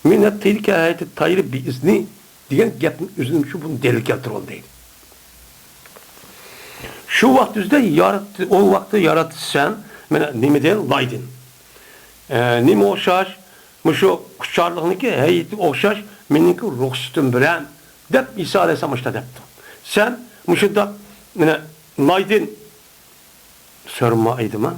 من الطين كهيئة الطير بإذني دېگەن گەپنىڭ ئۆزىنى شۇ بۇنى دەلىل كەلتۈرۈۋالدى دەيدۇ. شۇ ۋاقىت ئۆزىدە ياراتتى، ئۇ ۋاقىتتا ياراتتى سەن، مانا نېمىدىن؟ لايدىن. ئە، نېمە ئوخشاش؟ مۇشۇ ئۇچارلىقنىڭكى ھەيئىتى ئوخشاش، مېنىڭكى رۇخسىتىم بىلەن، دەپ ئىسا ئەلەيھىسسالام مۇشۇنداق دەپتۇ. سەن مۇشۇنداق، مانا، لايدىن سۈرە مائىدىما؟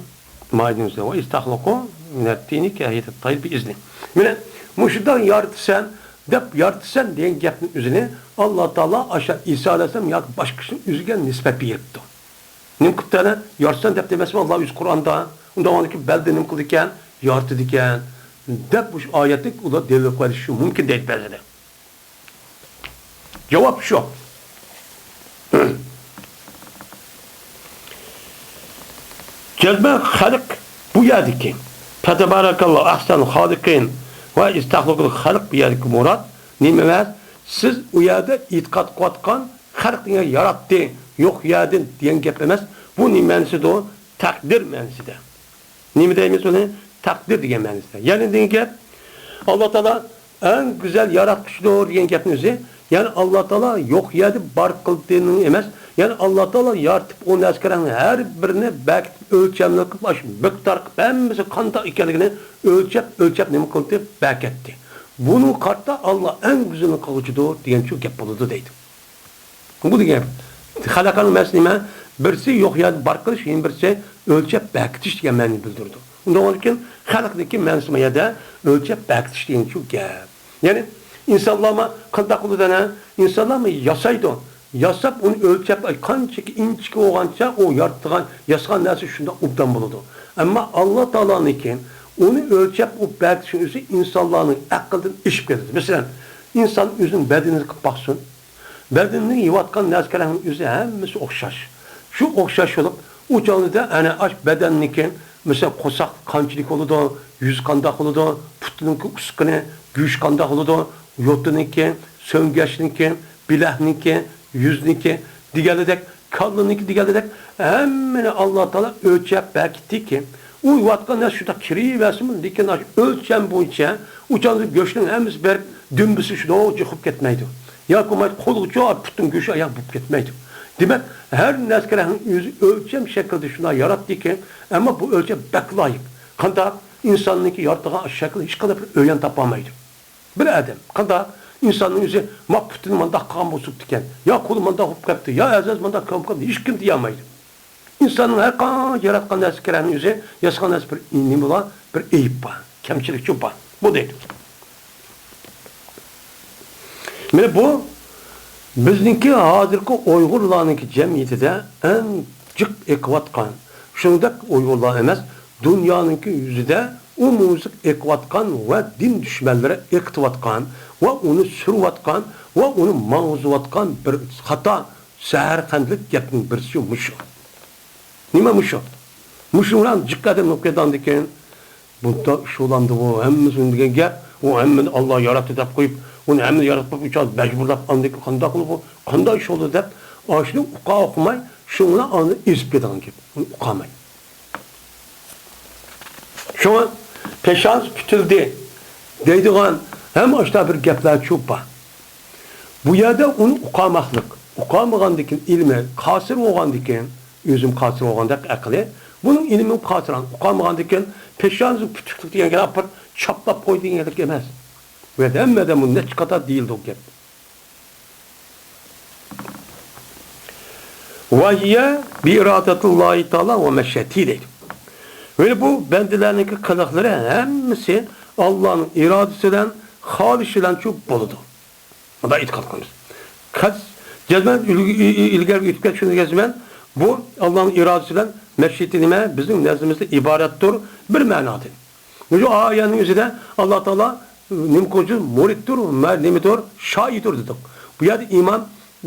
مائىدىنىڭ ئۆزىدە، «ۋە ئىز تەخلۇقۇ مىنەت تىنى كەھەيئەتىت تەير بىئىزنىھ.» مانا، مۇشۇنداق يارىتىسەن، دەپ يارىتىسەن دېگەن گەپنىڭ ئۆزىنى ئاللا تائالا ئاشۇ ئىسا ئەلەيھىسسالام ياكى باشقا كىشىنىڭ ئۆزىگە نىسبەت بېرىپتۇ. نېمە قىپتۇ ئەنە؟ يارىتىسەن دەپ دېمەسمۇ ئاللا ئۆزى قۇرئاندا؟ ئۇنداق بولغاندىكىن بەلدە نېمە قىلىدىكەن؟ يارىتىدىكەن، دەپ مۇشۇ ئايەتتىن ئۇلار دەلىل قىلىۋېلىشى مۇمكىن دەيدۇ بەزىلەر. جاۋاب شۇ. جەزمەن خەلق بۇ يەردىكى، «فتبارك الله أحسن الخالقين» ۋە «إذ تخلق الخلق» بۇ يەردىكى مۇراد نېمە ئەمەس؟ سىز ئۇ يەردە ئېتىقاد قىلىۋاتقان خەلقنى ياراتتى، يوق يەردىن دېگەن گەپ ئەمەس. بۇ نېمە مەنىسىدۇ؟ تەقدىر مەنىسىدە. نېمە دەيمىز ئۇنى؟ تەقدىر دېگەن مەنىسىدە. يەنى دېگەن گەپ، ئاللا تائالا ئەڭ گۈزەل ياراتقۇچىدۇر دېگەن گەپنىڭ ئۆزى، يەنى ئاللا تائالا يوق يەردە بار قىلدىنىڭ ئەمەس، يەنى ئاللا تائالا يارىتىپ ئۇ نەرسىلەرنىڭ ھەر بىرىنى بەكىتىپ، ئۆلچەملىك قىلىپ، ئاشۇ مىقدار قىلىپ، ھەممىسى قانداق ئىكەنلىكىنى ئۆلچەپ، ئۆلچەپ نېمە قىلدى؟ بەكەتتى. بۇنىڭغا قارىتا ئاللا ئەڭ گۈزىلىنى قىلغۇچىدۇر دېگەنچۇ گەپ بولىدۇ دەيدۇ. بۇ دېگەن خەلقنىڭ مەنىسى نېمە؟ بىرسى يوق يەردە بار قىلىش، يەنە بىرسى ئۆلچەپ بەكىتىش دېگەن مەنىنى بىلدۈرىدۇ. ئۇنداق بولغاندىكىن خەلقنىڭكى مەنىسى ما يەردە ئۆلچەپ بەكىتىش دېگەنچۇ گەپ. يەنى ئىنسانلارمۇ قانداق بولىدۇ ئەنە؟ ئىنسانلارمۇ ياسايدۇ. ياساپ ئۇنى ئۆلچەپ، ئاي، قانچىكى ئىنچىكە بولغانچە ئۇ يارىتىدىغان، ياسىغان نەرسە شۇنداق ئوبدان بولىدۇ. ئەمما ئاللا تائالانىڭكى ئۇنى ئۆلچەپ ئۇ بەكىتىشنىڭ ئۆزى ئىنسانلارنىڭ ئەقلىدىن ئېشىپ كېتىدۇ. مەسىلەن، ئىنسان ئۆزىنىڭ بەدىنىنى قىلىپ باقسۇن. بەدىنىنى يۇيۇۋاتقان نەرسىلەرنىڭ ئۆزى ھەممىسى ئوخشاش. شۇ ئوخشاش بولۇپ، ئۇ چاغدا ئەنە ئاش بەدەننىڭكى، مەسىلەن، قورساق قانچىلىك بولىدۇ، يۈزى قانداق بولىدۇ، پۇتىنىڭكى ئۇسقىنى، گۆشى قانداق بولىدۇ، يوتىنىڭكى، سۆڭگەچنىڭكى، بىلەكنىڭكى، يۈزنىڭكى دېگەنلىدەك، كاللىنىڭكى دېگەنلىدەك، ھەممىنى ئاللا تائالا ئۆلچەپ بەكىتتىكى، ئۇ يۇيۇۋاتقان نەرسە شۇنداق كىرىۋەرسىمۇ، لېكىن ئاشۇ ئۆلچەم بويىچە ئۇ چاغدا گۆشنىڭ ھەممىسى بېرىپ، دۈمبىسى شۇنداق جىق بولۇپ كەتمەيدۇ. ياكى بولمايدۇ، قولىغىچە پۇتنىڭ گۆشى ئاياغ بولۇپ كەتمەيدۇ. دېمەك، ھەر نەرسىگە رەھمەت ئۆزى ئۆلچەم شەكىلدە شۇنداق ياراتتىكى، ئەمما بۇ ئۆلچەم بەك لايىق. قانداق؟ ئىنساننىڭكى يارىتىدىغان شەكىل ھېچقانداق بىر ئۆيەن تاپالمايدۇ. بىر ئادەم قانداق؟ ئىنساننىڭ ئۆزى ما پۇتىنى مانداق قىلغان بولسا بوپتىكەن، يا قولى مانداق بولۇپ قاپتۇ، يا ئەزاسى مانداق قىلغان بولۇپ قاپتۇ، ھېچكىم دېيەلمەيدۇ. ئىنساننىڭ ھەر قانچە ياراتقان نەرسە كىرەننىڭ ئۆزى، ياسىغان نەرسە بىر نېمە بار، بىر ئەيىب بار، كەمچىلىكچۇ بار. بۇ دەيدۇ. مانا بۇ بىزنىڭكى ھازىرقى ئۇيغۇرلارنىڭكى جەمئىيىتىدە ئەڭ جىق ئېقىۋاتقان، شۇنىڭدەك ئۇيغۇرلار ئەمەس، دۇنيانىڭكى يۈزىدە ئومۇميۈزلۈك ئېقىۋاتقان ۋە دىن دۈشمەنلىرى ئېقىتىۋاتقان ۋە ئۇنى سۈرۈۋاتقان ۋە ئۇنى ماڭغۇزۇۋاتقان بىر خاتا زەھەرخەندىلىك گەپنىڭ بىرسى مۇشۇ. نېمە مۇشۇ؟ مۇشۇ بىلەن جىق ئادەم بولۇپ كەتكەندىكىن، بۇنداق ئىش بولامدۇ بۇ؟ ھەممىسى دېگەن گەپ، ئۇ ھەممىنى ئاللا ياراتتى دەپ قويۇپ، ئۇنى ھەممىنى ياراتقان ئىچىدە مەجبۇرلاپ ئاندىن قانداق قىلىپ بۇ؟ قانداق ئىش بولدى دەپ، ئاشۇنى ئۇقا ئۇقماي، شۇنىڭ بىلەن ئاندىن ئېزىپ كېتىدىغان گەپ. ئۇنى ئۇقالماي. شۇڭا پېشانىسى پۈتۈلدى دەيدىغان ھەم ئاشۇنداق بىر گەپلەرچۇ بار. بۇ يەردە ئۇنى ئۇقالماسلىق، ئۇقالمىغاندىكىن ئىلمى قاسىر بولغاندىكىن، ئۆزىمۇ قاسىر بولغاندەك ئەقلى، بۇنىڭ ئىلمى قاسىر، ئۇقالمىغاندىكىن پېشانىسى پۈتۈكلۈك دېگەن گەپ بىر چاپلاپ قوي دېگەن گەپ ئەمەس. بۇ يەردە ھەممىدە بۇ نەچچە قاتار دېيىلىدۇ گەپ. ۋەھىيە بىئىرادەتىللاھى تائالا ۋە مەشىئەتىھى دەيدۇ. ۋە بۇ بەندىلەرنىڭكى قىلىقلىرى ھەممىسى ئاللانىڭ ئىرادىسى بىلەن، خالىشى بىلەنچۇ بولىدۇ. مۇنداق ئېتىقاد قىلىمىز. قەتئىي جەزمەن ئىل-، ئىل-، ئىلگىرى ئۆتۈپ كەتكەن شۇنى جەزمەن بۇ ئاللانىڭ ئىرادىسى بىلەن مەشىئىتى نېمە؟ بىزنىڭ نەزىرىمىزدە ئىبارەتتۇر بىر مەنادىن. مۇشۇ ئايەتنىڭ ئۆزىدە ئاللا تائالا نېمە قىلغۇچى؟ مۇرىدتۇر، مە-، نېمىدۇر؟ شائىدۇر دېدۇق. بۇ يەردە ئىمام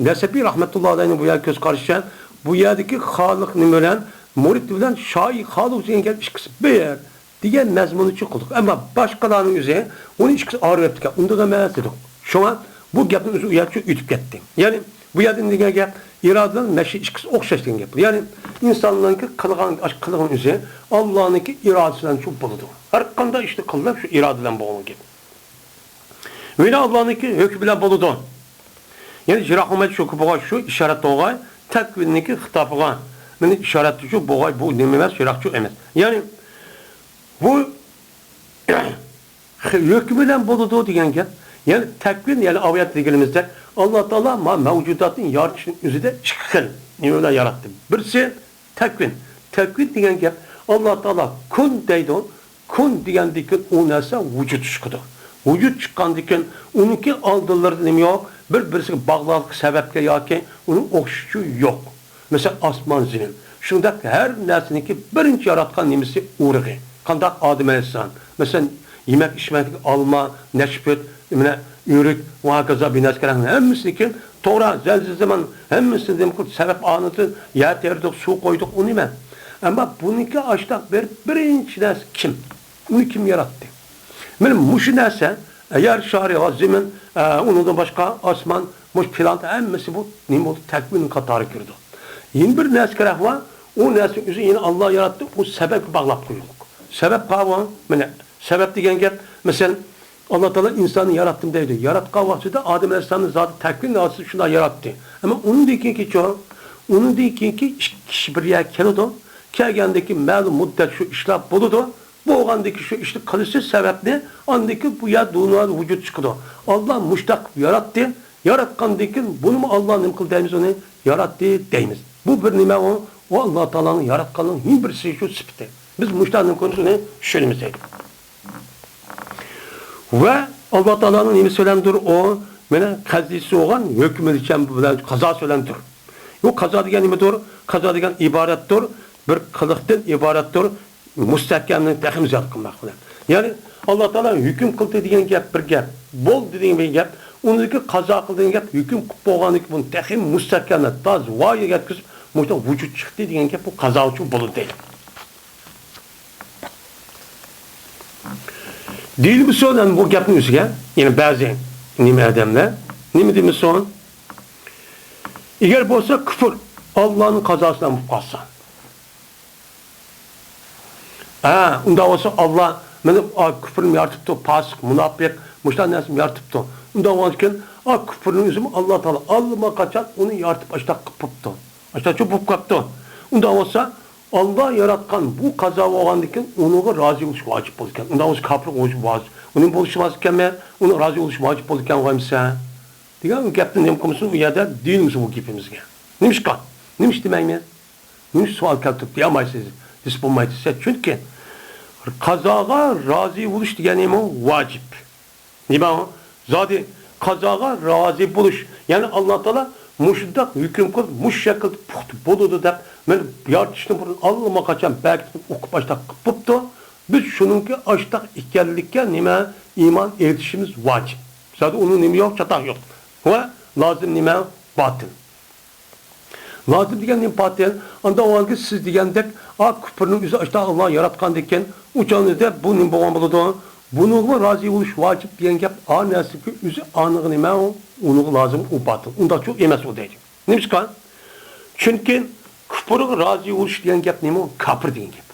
نەسەپى رەھمەتۇللا ئەلەيھنىڭ بۇ يەر كۆز قارىشىچە، بۇ يەردىكى خالىق نېمە بىلەن؟ مۇرىد بىلەن شائى خالىق دېگەن گەپ ئىككىسى بىر دېگەن مەزمۇننى چىقىردۇق. ئەمما باشقىلارنىڭ ئۆزى ئۇنى ئىككىسى ئايرىۋەپتىكەن. ئۇنداق ئەمەس دېدۇق. شۇڭا بۇ گەپنىڭ ئۆزى ئۇ يەرچە ئۆتۈپ كەتتى. يەنى بۇ يەردىن دېگەن گەپ ئىرادە بىلەن مەشىئەت ئىككىسى ئوخشاش دېگەن گەپ. يەنى ئىنساننىڭكى قىلغان ئاشۇ قىلىقىنىڭ ئۆزى ئاللانىڭكى ئىرادىسى بىلەن شۇ بولىدۇ. ھەر قانداق ئىشنى قىلىدۇ شۇ ئىرادە بىلەن بولغان گەپ. ۋە ئاللانىڭكى ھۆكمى بىلەن بولىدۇ. يەنى يىراق بولمايدۇ، شۇ بولغاي، شۇ ئىشارەت بولغاي، تەكۋىننىڭكى خىتابىغا. مېنى ئىشارەتچۇ بولغاي، بۇ نېمە ئەمەس، يىراقچۇ ئەمەس. يەنى بۇ ھۆكمى بىلەن بولىدۇ دېگەن گەپ. يەنى تەكۋىن، يەنى ئاۋۇ يەردە دېگىنىمىزدەك، ئاللا تائالا ما مەۋجۇداتنى يارىتىشنىڭ ئۆزىدە ئىككى خىل نېمە بىلەن ياراتتى. بىرسى تەكۋىن. تەكۋىن دېگەن گەپ، ئاللا تائالا كۇن دەيدۇ. كۇن دېگەندىن كېيىن ئۇ نەرسە ۋۇجۇدقا چىقىدۇ. ۋۇجۇد چىققاندىن كېيىن ئۇنىڭكى ئالدىنلىرىدا نېمە يوق؟ بىر-بىرسىگە باغلىق سەۋەبكە ياكى ئۇنىڭ ئوخشىشى يوق. مەسىلەن، ئاسمان، زېمىن. شۇنداق ھەر نەرسىنىڭكى بىرىنچى ياراتقان نېمىسى ئۇرۇقى. قانداق؟ ئادەم ئەلەيھىسسالام. مەسىلەن، يېمەك ئىچمەكلىك ئالما، نەشپۈت، مانا ئۆرۈك، ۋە ھاكازا بىنەسكەرەڭنىڭ ھەممىسىنىڭكى توغرا، زەلزىلە زامان ھەممىسىنى نېمە قىلدى؟ سەۋەب ئانىتى، يەر تېرىدۇق، سۇ قويدۇق، ئۇ نېمە؟ ئەمما بۇنىڭكى ئاشتاق بىر بىرىنچى نەرسە كىم؟ ئۇنى كىم ياراتتى؟ مانا مۇشۇ نەرسە، يەر شارى، زېمىن، ئە، ئۇنىڭدىن باشقا ئاسمان، مۇشۇ پلانېتا ھەممىسى بۇ نېمە بولدى؟ تەكۋىن قاتارىغا كىرىدۇ. يەنە بىر نەرسە كېرەك بار، ئۇ نەرسىنى ئۆزى يەنە ئاللا ياراتتى، ئۇ سەۋەبكە باغلاپ قويۇلدى. سەۋەب قاۋۇ، مانا سەۋەب دېگەن گەپ، مەسىلەن، ئاللا تائالا ئىنساننى ياراتتىم دەيدۇ. ياراتقان ۋاقتىدا ئادەم ئەلەيھىسسالامنى زادى تەكۋىن ئاستىدا شۇنداق ياراتتى. ئەمما ئۇنىڭدىن كېيىنكىچۇ، ئۇنىڭدىن كېيىنكى ئىككى كىشى بىر يەرگە كېلىدۇ. كەلگەندىن كېيىن مەلۇم مۇددەت شۇ ئىشلار بولىدۇ. بولغاندىن كېيىن شۇ ئىشنى قىلىشى سەۋەبنى، ئاندىن كېيىن بۇ يەر دۇنيادا ۋۇجۇد چىقىدۇ. ئاللا مۇشتاق ياراتتى. ياراتقاندىن كېيىن بۇنىمۇ ئاللا نېمە قىلدى دەيمىز ئۇنى؟ ياراتتى دەيمىز. بۇ بىر نېمە ئۇ؟ ئۇ ئاللا تائالانىڭ ياراتقانلىقىنىڭ بىرسى شۇ سۈپىتى. بىز مۇشتاق نېمە قىلىمىز ئۇنى؟ چۈشىنىمىز دەيدۇ. ۋە ئاللا تائالانىڭ نېمىسى بىلەندۇر ئۇ؟ مانا قەزىسى بولغان ھۆكمىچان بىلەن، قازاسى بىلەندۇر. بۇ قازا دېگەن نېمىدۇر؟ قازا دېگەن ئىبارەتتۇر، بىر قىلىقتىن ئىبارەتتۇر، مۇستەھكەمنى تېخىمۇ زىيادە قىلماق بىلەن. يەنى ئاللا تائالا ھۆكۈم قىلدى دېگەن گەپ بىر گەپ، بولدى دېگەن بىر گەپ، ئۇنىڭدىكى قازا قىلدى دېگەن گەپ، ھۆكۈم قىلىپ بولغاندىن كېيىن بۇنى تېخىمۇ مۇستەھكەملەپ، تازا ۋايىگە يەتكۈزۈپ، مۇشۇنداق ۋۇجۇد چىقتى دېگەن گەپ بۇ قازا ئۈچۈن بولىدۇ دەيدۇ. دېيىلمىسۇن، ئەمما بۇ گەپنىڭ ئۈستىگە يەنە بەزى نېمە ئادەملەر نېمە دېمىسۇن؟ ئەگەر بولسا كۇفر ئاللانىڭ قازاسى بىلەن بولۇپ قالسا، ھە، ئۇنداق بولسا ئاللا مېنى، ئا، كۇفرنى يارىتىپتۇ، پاسىق، مۇناپىق، مۇشۇنداق نەرسىنى يارىتىپتۇ. ئۇنداق بولغاندىكىن، ئا، كۇفرنىڭ ئۆزىمۇ ئاللا تائالا ئاللىماقاچان ئۇنى يارىتىپ ئاشتاق قىلىپ بوپتۇ. ئاشتاقچۇ بولۇپ قاپتۇ. ئۇنداق بولسا، ئاللا ياراتقان بۇ قازا بولغاندىن كېيىن ئۇنىڭغا رازى بولۇش ۋاجىپ بولىدىكەن. ئۇنداق بولسا كاپىر بولۇش ۋاجىپ. ئۇنىڭ بولۇشى ۋاجىپ ئىكەنمۇ؟ ئۇنىڭ رازى بولۇش ۋاجىپ بولىدىكەن غويمىسا؟ دېگەن گەپنى نېمە قىلمىسۇن، ئۇ يەردە دېيىلمىسۇن بۇ گېپىمىزگە. نېمىشقا؟ نېمىش دېمەيمىز؟ نېمىش سوئال كەلتۈرۈپ دېيەلمەيسىز، دېسە بولمايدۇ دېسە، چۈنكى قازاغا رازى بولۇش دېگەن نېمە؟ ۋاجىپ. نېمە ئۇ؟ زادى قازاغا رازى بولۇش، يەنى ئاللا تائالا مۇشۇنداق ھۆكۈم قىلىپ، مۇشۇ شەكىلدە پۇختا بولىدۇ دەپ، مانا يارىتىشتىن بۇرۇن ئاللىماقاچان بەرگىتىپ ئوقۇپ ئاشتاق قىلىپ بوپتۇ. بىز شۇنىڭكى ئاشتاق ئىكەنلىكىگە نېمە؟ ئىمان ئېيتىشىمىز ۋاجىپ. زادى ئۇنىڭ نېمە يوق؟ چاتاق يوق. ۋە لازىم نېمە؟ باتىل. لازىم دېگەن نېمە پاتىل؟ ئانداق بولغاندىكىن سىز دېگەندەك، ئا، كۇپرنىڭ ئۆزى ئاشتا ئاللا ياراتقاندىكىن، ئۇ چاغدا بۇ نېمە بولغان بولىدۇ؟ بۇنىڭغا رازى بولۇش ۋاجىپ دېگەن گەپ، ئا نەرسىكى ئۆزى ئانىغا نېمە ئۇ؟ ئۇنىڭغا لازىم ئۇ پاتىل. ئۇنداقچۇ ئەمەس ئۇ دەيدۇ. نېمىشقا؟ چۈنكى كۇپرغا رازى بولۇش دېگەن گەپ نېمە ئۇ؟ كاپىر دېگەن گەپ.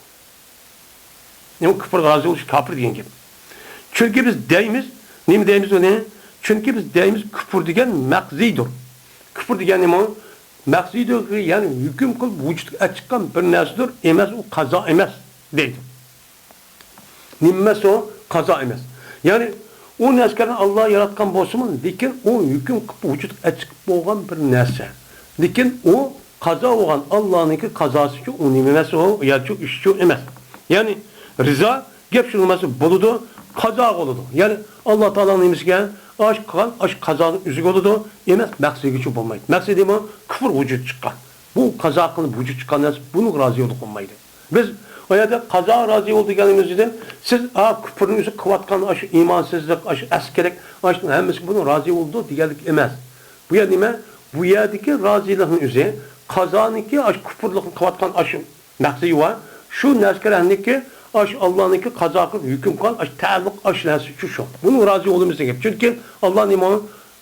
نېمە كۇپرغا رازى بولۇش كاپىر دېگەن گەپ. چۈنكى بىز دەيمىز، نېمە دەيمىز ئۇنى؟ چۈنكى بىز دەيمىز كۇپر دېگەن مەقزىيدۇر. كۇپر دېگەن نېمە ئۇ؟ مەقزىيدۇر، يەنى ھۆكۈم قىلىپ ۋۇجۇدقا ئەلچىققان بىر نەرسىدۇر، ئەمەس ئۇ قازا ئەمەس دەيدۇ. نېمە ئەمەس ئۇ؟ قازا ئەمەس. يەنى ئۇ نەرسىلەرنى ئاللا ياراتقان بولسىمۇ، لېكىن ئۇ ھۆكۈم قىلىپ ۋۇجۇدقا ئەلچىقىپ بولغان بىر نەرسە. لېكىن ئۇ قازا بولغان ئاللانىڭكى قازاسىچۇ، ئۇ نېمە ئەمەس ئۇ؟ ياچۇ ئىشچۇ ئەمەس. يەنى رىزا گەپ شۇ نېمىسى بولىدۇ، قازا بولىدۇ. يەنى ئاللا تائالانىڭ نېمىسىگە ئاش قىلغان، ئاش قازانىڭ ئۆزىگە بولىدۇ، ئەمەس مەقسىگىچۇ بولمايدۇ. مەقسىدى بۇ كۇفر ۋۇجۇد چىققان. بۇ قازا قىلىپ ۋۇجۇد چىققان نەرسە، بۇنىڭغا رازى بولۇپ بولمايدۇ. بىز ئۇ يەردە قازا رازى بول دېگەنلىكىمىزدىن، سىز، ئا، كۇپرنىڭ ئۆزى قىلىۋاتقان ئاشۇ ئىمانسىزلىق، ئاشۇ ئەسكىرەك، ئاشۇنىڭ ھەممىسىگە بۇنىڭ رازى بولىدۇ دېگەنلىك ئەمەس. بۇ يەر نېمە؟ بۇ يەردىكى رازىلىقنىڭ ئۆزى، قازانىڭكى ئاشۇ كۇپرلۇقنى قىلىۋاتقان ئاشۇ مەقسىتى ۋە شۇ نەرسىلەرنىڭكى ئاشۇ ئاللانىڭكى قازا قىلىپ ھۆكۈم قىلغان ئاشۇ تەئەللۇق ئاشۇ نەرسە شۇ، شۇ. بۇنىڭ رازى بولىمىز دېگەن گەپ. چۈنكى ئاللا نېمە؟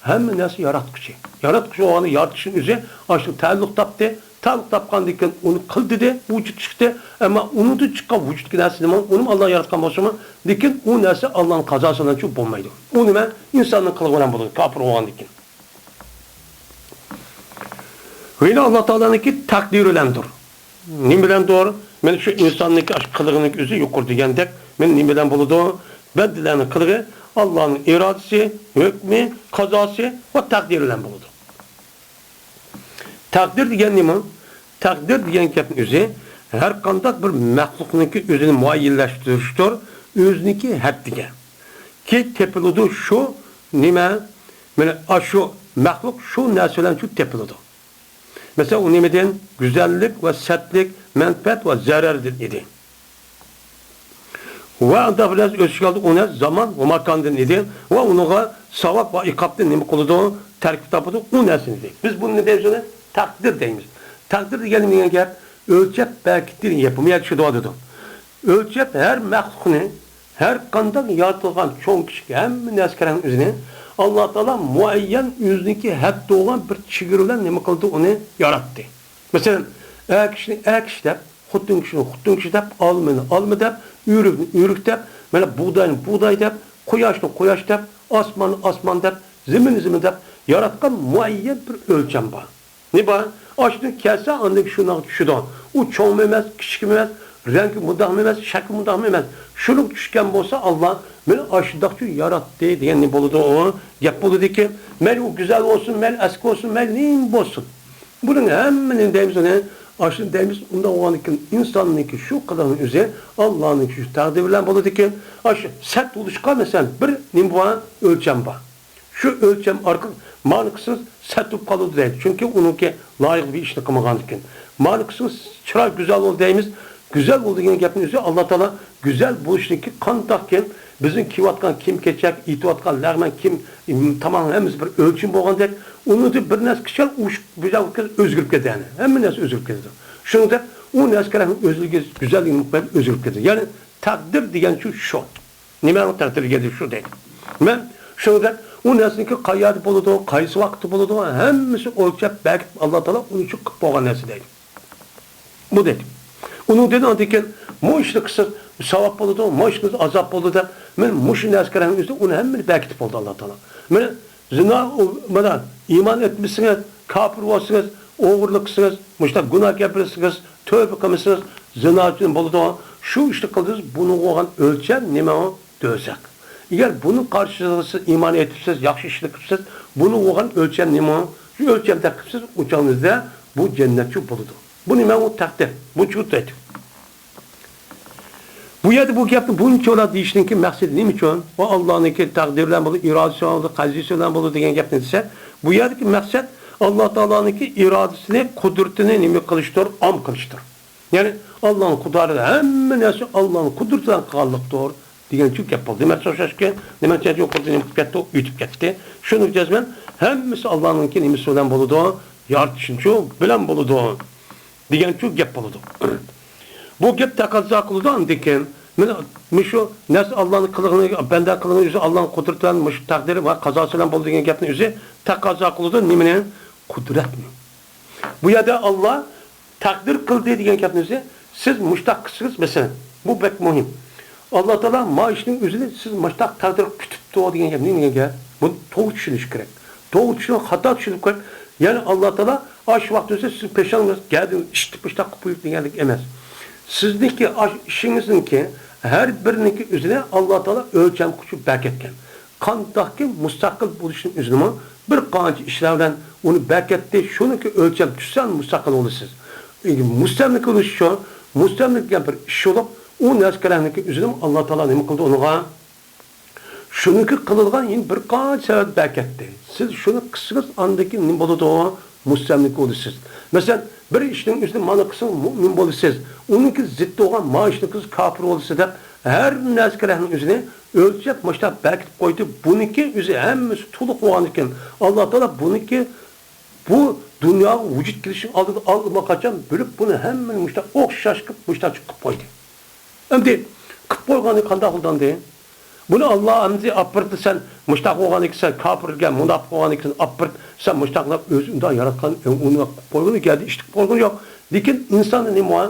ھەممە نەرسە ياراتقۇچى. ياراتقۇچى بولغاندا يارىتىشنىڭ ئۆزى ئاشۇ تەئەللۇق تاپتى. تەئەللۇق تاپقاندىن كېيىن ئۇنى قىلدى دە، ۋۇجۇد چىقتى. ئەمما ئۇنىڭدىن چىققان ۋۇجۇدتىكى نەرسە نېمە؟ ئۇنىمۇ ئاللا ياراتقان بولسىمۇ، لېكىن ئۇ نەرسە ئاللانىڭ قازاسى بىلەن شۇ بولمايدۇ. ئۇ نېمە؟ ئىنساننىڭ قىلىقى بىلەن بولىدۇ، كاپىر بولغاندىن كېيىن. يەنە ئاللا تائالانىڭكى تەقدىرى بىلەندۇر. نېمە بىلەندۇر؟ مانا شۇ ئىنساننىڭكى ئاشۇ قىلىقىنىڭ ئۆزى يۇقىرى دېگەندەك، مانا نېمە بىلەن بولىدۇ؟ بەندىلەرنىڭ قىلىقى ئاللانىڭ ئىرادىسى، ھۆكمى، قازاسى ۋە تەقدىرى بىلەن بولىدۇ. تەقدىر دېگەن نېمە؟ تەقدىر دېگەن گەپنىڭ ئۆزى ھەر قانداق بىر مەخلۇقنىڭكى ئۆزىنى مۇئەييەنلەشتۈرۈشتۇر، ئۆزىنىڭكى ھەددىگە. كى تېپىلىدۇ شۇ نېمە؟ مانا ئاشۇ مەخلۇق شۇ نەرسە بىلەن شۇ تېپىلىدۇ. مەسىلەن، ئۇ نېمىدىن؟ گۈزەللىك ۋە سەتلىك، مەنپەئەت ۋە زەرەردىن ئىدى. ۋە ئۇنداق بىر نەرسە ئۆز ئىچىگە ئالدى، ئۇ نەرسە زامان ۋە ماكاندىن ئىدى. ۋە ئۇنىڭغا ساۋاب ۋە ئىقابنى نېمە قىلىدۇ؟ تەركىب تاپىدۇ، ئۇ نەرسىنى دەيدۇ. بىز بۇنى نېمە دەيمىز؟ ئۇنى تەقدىر دەيمىز. تەقدىر دېگەن نېمە دېگەن گەپ؟ ئۆلچەپ بەركىتتى دېگەن گەپ. بۇ يەردە چۈشىدىۋاتىدۇ. ئۆلچەپ ھەر مەخلۇقنى، ھەر قانداق يارىتىلغان چوڭ كىچىك ھەممە نەرسە كەرەڭ ئۆزىنى ئاللا تائالا مۇئەييەن ئۆزىنىڭكى ھەددى بولغان بىر چېگرا بىلەن نېمە قىلدى؟ ئۇنى ياراتتى. مەسىلەن، ئەر كىشىنى ئەر كىشى دەپ، خوتۇن كىشىنى خوتۇن كىشى دەپ، ئالمىنى ئالما دەپ، ئۆرۈكنى ئۆرۈك دەپ، مانا بۇغداينى بۇغداي دەپ، قۇياشنى قۇياش دەپ، ئاسماننى ئاسمان دەپ، زېمىننى زېمىن دەپ ياراتقان مۇئەييەن بىر ئۆلچەم بار. نېمە بار؟ ئاشۇدىن كەلسە ئاندىن شۇنداق چۈشىدۇ. ئۇ چوڭمۇ ئەمەس، كىچىكمۇ ئەمەس، رەڭگى مۇنداقمۇ ئەمەس، شەكلى مۇنداقمۇ ئەمەس. شۇنىڭ چۈشكەن بولسا ئاللا مېنى ئاشۇنداقچۇ ياراتتى دېگەن نېمە بولىدۇ؟ ئۇ گەپ بولىدىكى، مەيلى ئۇ گۈزەل بولسۇن، مەيلى ئەسكى بولسۇن، مەيلى نېمە بولسۇن. بۇنىڭ ھەممىنى دەيمىز ئۇنى، ئاشۇنى دەيمىز، ئۇنداق بولغاندىكىن ئىنساننىڭكى شۇ قىلىقنىڭ ئۆزى ئاللانىڭكى شۇ تەقدىرى بىلەن بولىدىكى، ئاشۇ سەت بولۇشقا مەسىلەن بىر نېمە بار؟ ئۆلچەم بار. شۇ ئۆلچەم ئارقىلىق مانا قىلسىڭىز سەت بولۇپ قالىدۇ دەيدۇ. چۈنكى ئۇنىڭكى لايىق بىر ئىشنى قىلمىغاندىكىن. مانا قىلسىڭىز چىراي گۈزەل بولدى دەيمىز. گۈزەل بولدى دېگەن گەپنىڭ ئۆزى ئاللا تائالا گۈزەل بولۇشنىڭكى قانداقكىن بىزنىڭ كىيىۋاتقان كىيىم-كېچەك، ئېتىۋاتقان لەغمەن كىيىم، تاماقنىڭ ھەممىسى بىر ئۆلچىمى بولغاندەك، ئۇنىڭدىن بىر نەرسە كىچىككىنە ئۇشۇپ بىر ئۆزگىرىپ كېتىدۇ، يەنى ھەممە نەرسە ئۆزگىرىپ كېتىدۇ. شۇنىڭدەك ئۇ نەرسە كەرەڭ ئۆزلۈكى گۈزەللىكى ئۆزگىرىپ كېتىدۇ. يەنى تەقدىر دېگەن شۇ، شۇ. نېمە تەقدىر دېگەن شۇ دەيدۇ. مەن شۇنىڭدەك ئۇ نەرسىنىڭكى قەيەردە بولىدۇ، قايسى ۋاقىتتا بولىدۇ، ھەممىسى ئۆلچەپ بەركىتىپ ئاللا تائالا ئۇنى ئۈچۈن قىلىپ بولغان نەرسە دەيدۇ. بۇ دەيدۇ. ئۇنىڭدىن ئاندىن كېيىن مۇ ئىشنى قىلسىڭىز ساۋاب بولىدۇ، مۇ ئىشنى قىلسا ئازاب بولىدۇ دەپ، مەن مۇشۇ نەرسىلەرنىڭ ئۆزىدە ئۇنى ھەممىنى بەركىتىپ بولدى ئاللا تائالا. مانا زىنا، ئۇ، مانا ئىمان ئېيتمىسىڭىز، كاپىر بولسىڭىز، ئوغرىلىق قىلسىڭىز، مۇشۇنداق گۇناھ گەپلىسىڭىز، تۆۋبە قىلمىسىڭىز، زىنا ئۈچۈن بولىدۇ. شۇ ئىشنى قىلدىڭىز، بۇنىڭغا بولغان ئۆلچەم نېمە ئۇ؟ دوزاخ. ئەگەر بۇنىڭ قارشىسىغا سىز ئىمان ئېيتىپسىز، ياخشى ئىشنى قىپسىز، بۇنىڭغا بولغان ئۆلچەم نېمە؟ شۇ ئۆلچەمدە قىپسىز، ئۇ چاغنىڭىزدا بۇ جەننەتچۇ بولىدۇ. بۇ نېمە؟ ئۇ تەقدىر. بۇ چۇ دەيدۇ. بۇ يەردە بۇ گەپنى بۇنچىۋالا دېيىشنىڭكى مەقسىتى نېمە ئۈچۈن؟ ئۇ ئاللانىڭكى تەقدىرى بىلەن بولىدۇ، ئىرادىسى بىلەن بولىدۇ، قەزىسى بىلەن بولىدۇ دېگەن گەپنى دېسە، بۇ يەردىكى مەقسەت ئاللا تائالانىڭكى ئىرادىسىنى، قۇدرىتىنى نېمە قىلىشتۇر؟ ئام قىلىشتۇر. يەنى ئاللانىڭ قۇدرىتى، ھەممە نەرسە ئاللانىڭ قۇدرىتى بىلەن قىلغانلىقتۇر دېگەن شۇ گەپ بولدى. دېمەك، ئوخشاشكەن، دېمەك، يۇقىرىدا نېمە قىلىپ كەتتى؟ ئۆتۈپ كەتتى. شۇنىڭ جەزمەن ھەممىسى ئاللانىڭكى نېمىسى بىلەن بولىدۇ؟ يارىتىشىنىچۇ بىلەن بولىدۇ دېگەنچۇ گەپ بولىدۇ. بۇ گەپ تەقەززا قىلىدۇ ئاندىن كېيىن. مانا مۇشۇ نەرسە ئاللانىڭ قىلىقىنى، بەندە قىلىقىنى ئۆزى ئاللانىڭ قۇدرىتى بىلەن، مۇشۇ تەقدىرى ۋە قازاسى بىلەن بولىدۇ دېگەن گەپنى ئۆزى تەقەززا قىلىدۇ. نېمىنى؟ قۇدرەتنى. بۇ يەردە ئاللا تەقدىر قىلدى دېگەن گەپنى ئۆزى، سىز مۇشتاق قىلسىڭىز، مەسىلەن، بۇ بەك مۇھىم. ئاللا تائالا ما ئىشنىڭ ئۆزىنى سىز مۇشتاق تەقدىر كۈتۈپتۇ دېگەن گەپ نېمە دېگەن گەپ؟ بۇنى توغرا چۈشىنىش كېرەك. توغرا چۈشىنىپ، خاتا چۈشىنىپ قويۇپ، يەنى ئاللا تائالا ئاشۇ ۋاقىت ئۆزى سىز پېشانىڭىز گەدىن ئىشتىپ مۇشتاق قىلىپ قويۇپ دېگەنلىك ئەمەس. سىزنىڭكى ئاشۇ ئىشىڭىزنىڭكى ھەر بىرىنىڭكى ئۆزىنى ئاللا تائالا ئۆلچەم قىلىپ بەركەتكەن. قانداقكى مۇستەقىل بولۇشنىڭ ئۆزىنىمۇ بىر قانچە ئىشلار بىلەن ئۇنى بەركەتتى، شۇنىڭكى ئۆلچەم چۈشسە مۇستەقىل بولىسىز. مۇستەملىكە بولۇش شۇ، مۇستەملىكە دېگەن بىر ئىش بولۇپ، ئۇ نەرسە كەرەڭنىڭكى ئۆزىنىمۇ ئاللا تائالا نېمە قىلدى ئۇنىڭغا؟ شۇنىڭكى قىلىدىغان يەنە بىر قانچە سەۋەب بەركەتتى. سىز شۇنى قىلسىڭىز، ئاندىن كېيىن نېمە بولىدۇ؟ مۇستەملىكە بولىسىز. مەسىلەن، بىر ئىشنىڭ ئۆزىنى مانا قىلسىڭىز مۇئمىن بولىسىز. ئۇنىڭكى زىتى بولغان ما ئىشنى قىلسىڭىز كاپىر بولىسىز دەپ، ھەر نەرسە كەرەڭنىڭ ئۆزىنى ئۆلچەپ مۇشتاق بەركىتىپ قويدى. بۇنىڭكى ئۆزى ھەممىسى تولۇق بولغاندىكىن، ئاللا تائالا بۇنىڭكى بۇ دۇنياغا ۋۇجۇد كېلىشنىڭ ئالدىدا ئاللىماقاچان بىلىپ، بۇنى ھەممىنى مۇشتاق ئوخشاش قىلىپ، مۇشتاق قىلىپ قويدى. ئەمدى قىلىپ قويغاننى قانداق قىلدى ئەمدى؟ بۇنى ئاللا ئەمدى ئاپىرىپ سەن مۇشتاق بولغان ئىكەنسەن، كاپىرگە مۇناپىق بولغان ئىكەنسەن، ئاپىرىپ سەن مۇشتاق قىلىپ ئۆزى ئۇنداق ياراتقان، ئۇنى قىلىپ قويغىنى گەدە ئىش قىلىپ قويغىنى يوق. لېكىن ئىنساندا نېمە بار؟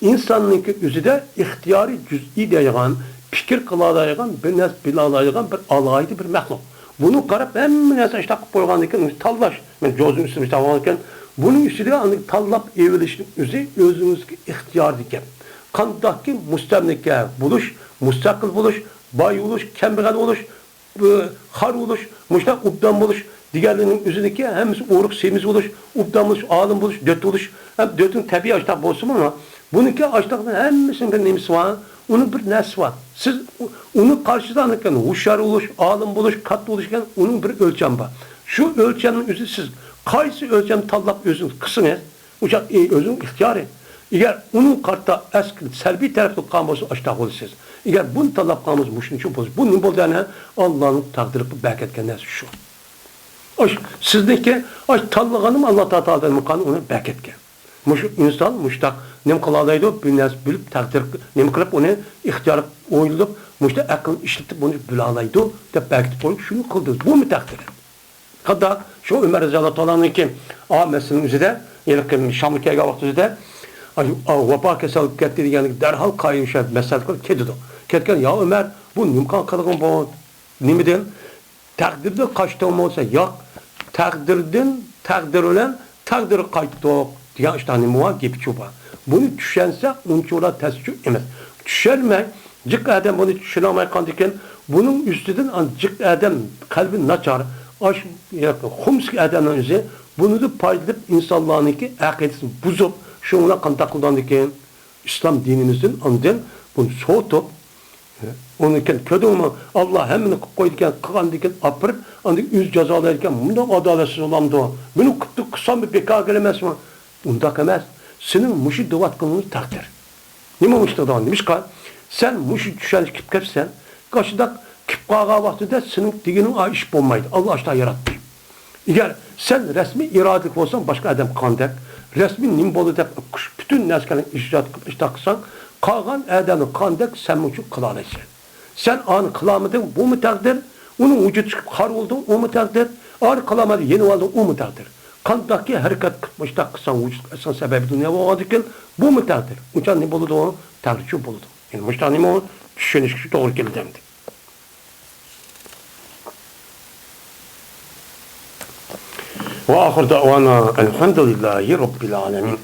ئىنساننىڭكى ئۆزىدە ئىختىيارىي جۈزئىي دەيدىغان، پىكىر قىلالايدىغان، بىر نەرسە بىلالايدىغان بىر ئالاھىدە بىر مەخلۇق. بۇنى قاراپ ھەممە نەرسە ئىشتاق قىلىپ قويغاندىن كېيىن تاللاش. مەن جوزىنى ئۈستىدە ئىشتاق قىلغان ئىكەن، بۇنىڭ ئۈستىدە ئاندىن تاللاپ ئېلىشنىڭ ئۆزى ئۆزىڭىزگە ئىختىيار ئىكەن. قانداقكى مۇستەملىكە بولۇش، مۇستەقىل بولۇش، باي بولۇش، كەمبەغەل بولۇش، بۇ خار بولۇش، مۇشۇنداق ئوبدان بولۇش دېگەنلىرىنىڭ ئۆزىدىكى ھەممىسى ئورۇق، سېمىز بولۇش، ئوبدان بولۇش، ئالىم بولۇش، دۆت بولۇش، ھەم دۆتنىڭ تەبىئىي ئاشتاق بولسىمۇ، بۇنىڭكى ئاشتاقنىڭ ھەممىسىنىڭ بىر نېمىسى بار، ئۇنىڭ بىر نەرسىسى بار. سىز ئۇ-، ئۇنى قارشىسىدا ئۇنىڭكى ھوشيار بولۇش، ئالىم بولۇش، كاتتا بولۇش دېگەن ئۇنىڭ بىر ئۆلچەم بار. شۇ ئۆلچەمنىڭ ئۆزى سىز قايسى ئۆلچەمنى تاللاپ ئۆزىڭىز قىلسىڭىز، ئۇ چاغ ئۆزىنىڭ ئىختىيارى. ئەگەر ئۇنىڭ قارىتا ئەسكى سەلبىي تەرەپتە قالغان بولسا، ئاشتاق بولىسىز. ئەگەر بۇنى تاللاپ قالغان بولسا، مۇشۇنچە بولسا، بۇ نېمە بولدى؟ ئەنە ئاللانىڭ تەقدىرىگە بەركەتكەن نەرسە شۇ. ئاش سىزنىڭكى، ئاش تاللىغانمۇ ئاللا تائالا ئۇنى بەركەتكەن. مۇشۇ ئىنسان مۇشتاق نېمە قىلالايدۇ؟ بىر نەرسە بىلىپ، تەقدىر نېمە قىلىپ، ئۇنى ئىختىيار ئويلىنىپ، مۇشتا ئەقىلنى ئىشلىتىپ، بۇنى بىلالايدۇ دەپ بەركىتىپ قويۇپ، شۇنى قىلدى. بۇمۇ تەقدىر. قانداق؟ شۇ ئۆمەر رەزىياللاھۇ تائالانىڭكى، ئا، مەسىلىنىڭ ئۆزىدە، ھېلىقى شامغا كەلگەن ۋاقتىدا، ئاي، ئا، ۋاپا كېسەل بولۇپ كەتتى دېگەندىكى دەرھال قايىل شۇ مەسەلە قىلىپ كېتىدۇ. كەتكەن، يا ئۆمەر، بۇ نېمە قىلغان بۇ؟ نېمىدىن؟ تەقدىردىن قاچتىڭمۇ دېسە، ياق. تەقدىردىن، تەقدىر بىلەن تەقدىرگە قايتتۇق دېگەن ئىشتا نېمە بار؟ گېپى چۇ بار. بۇنى چۈشەنسە، ئۇنچىۋالا تەسچۇ ئەمەس. چۈشەنمەي، جىق ئادەم بۇنى چۈشىنەلمەي قالدىكەن، بۇنىڭ ئۈستىدىن ئان-، جىق ئادەم قەلبى ناچار، ئاش-، ياكى خۇمسكى ئادەمنىڭ ئۆزى بۇنىڭدىن پايدىلىنىپ، ئىنسانلارنىڭكى ئەقىدىسىنى بۇزۇپ، شۇنىڭ بىلەن قانداق قىلىدىكەن؟ ئىسلام دىنىمىزدىن ئاندىن بۇنى سوۋۇتۇپ، ئۇنى كۆردۈڭمۇ؟ ئاللا ھەممىنى قىلىپ قويىدىكەن، قىلغاندىكىن ئاپىرىپ، ئاندىن ئۆزى جازالايدىكەن. مۇنداق ئادالەتسىز بولامدۇ؟ مېنى قىپتۇ قىلسام بىر بىكارغىلا ئەمەسمۇ؟ ئۇنداق ئەمەس. سېنىڭ مۇشۇ دەۋاتقىنىڭ تەقدىر. نېمە مۇشۇنداق دېگەن؟ نېمىشقا؟ سەن مۇشۇ چۈشەنچە كېلىپ كەپسەن. ئاشۇنداق كېلىپ قالغان ۋاقتىدا سېنىڭ دېگىنىڭ ئا ئىش بولمايدۇ. ئاللا ئاشۇنداق ياراتتى. ئەگەر سەن رەسمىي ئىرادىلىك بولساڭ، باشقا ئادەم قىلغاندەك، رەسمىي نېمە بولدى دەپ پۈتۈن نەرسىلەرنى ئىجاد قىلىپ ئىشتاق قىلساڭ، قالغان ئادەمنىڭ قىلغاندەك سەنمۇ شۇ قىلالايسەن. سەن ئانى قىلالمىدىڭ، بۇمۇ تەقدىر. ئۇنىڭ ۋۇجۇدى چىقىپ خار بولدۇڭ، ئۇمۇ تەقدىر. ئانى قىلالمىدىڭ، يېنىۋالدىڭ، ئۇمۇ تەقدىر. قانداقكى ھەرىكەت قىلىپ ئىشتاق قىلساڭ، ۋۇجۇدقا ئەسلىڭ سەۋەبى دۇنيا بولغاندىكىن، بۇمۇ تەقدىر. ئۇنچە نېمە بولىدۇ؟ تەقدىر شۇ بولىدۇ. يەنى مۇشۇنداق نېمە چۈشىنىشكە توغرا كېلىدۇ ئەمدى. وآخر دعوانا الحمد لله رب العالمين.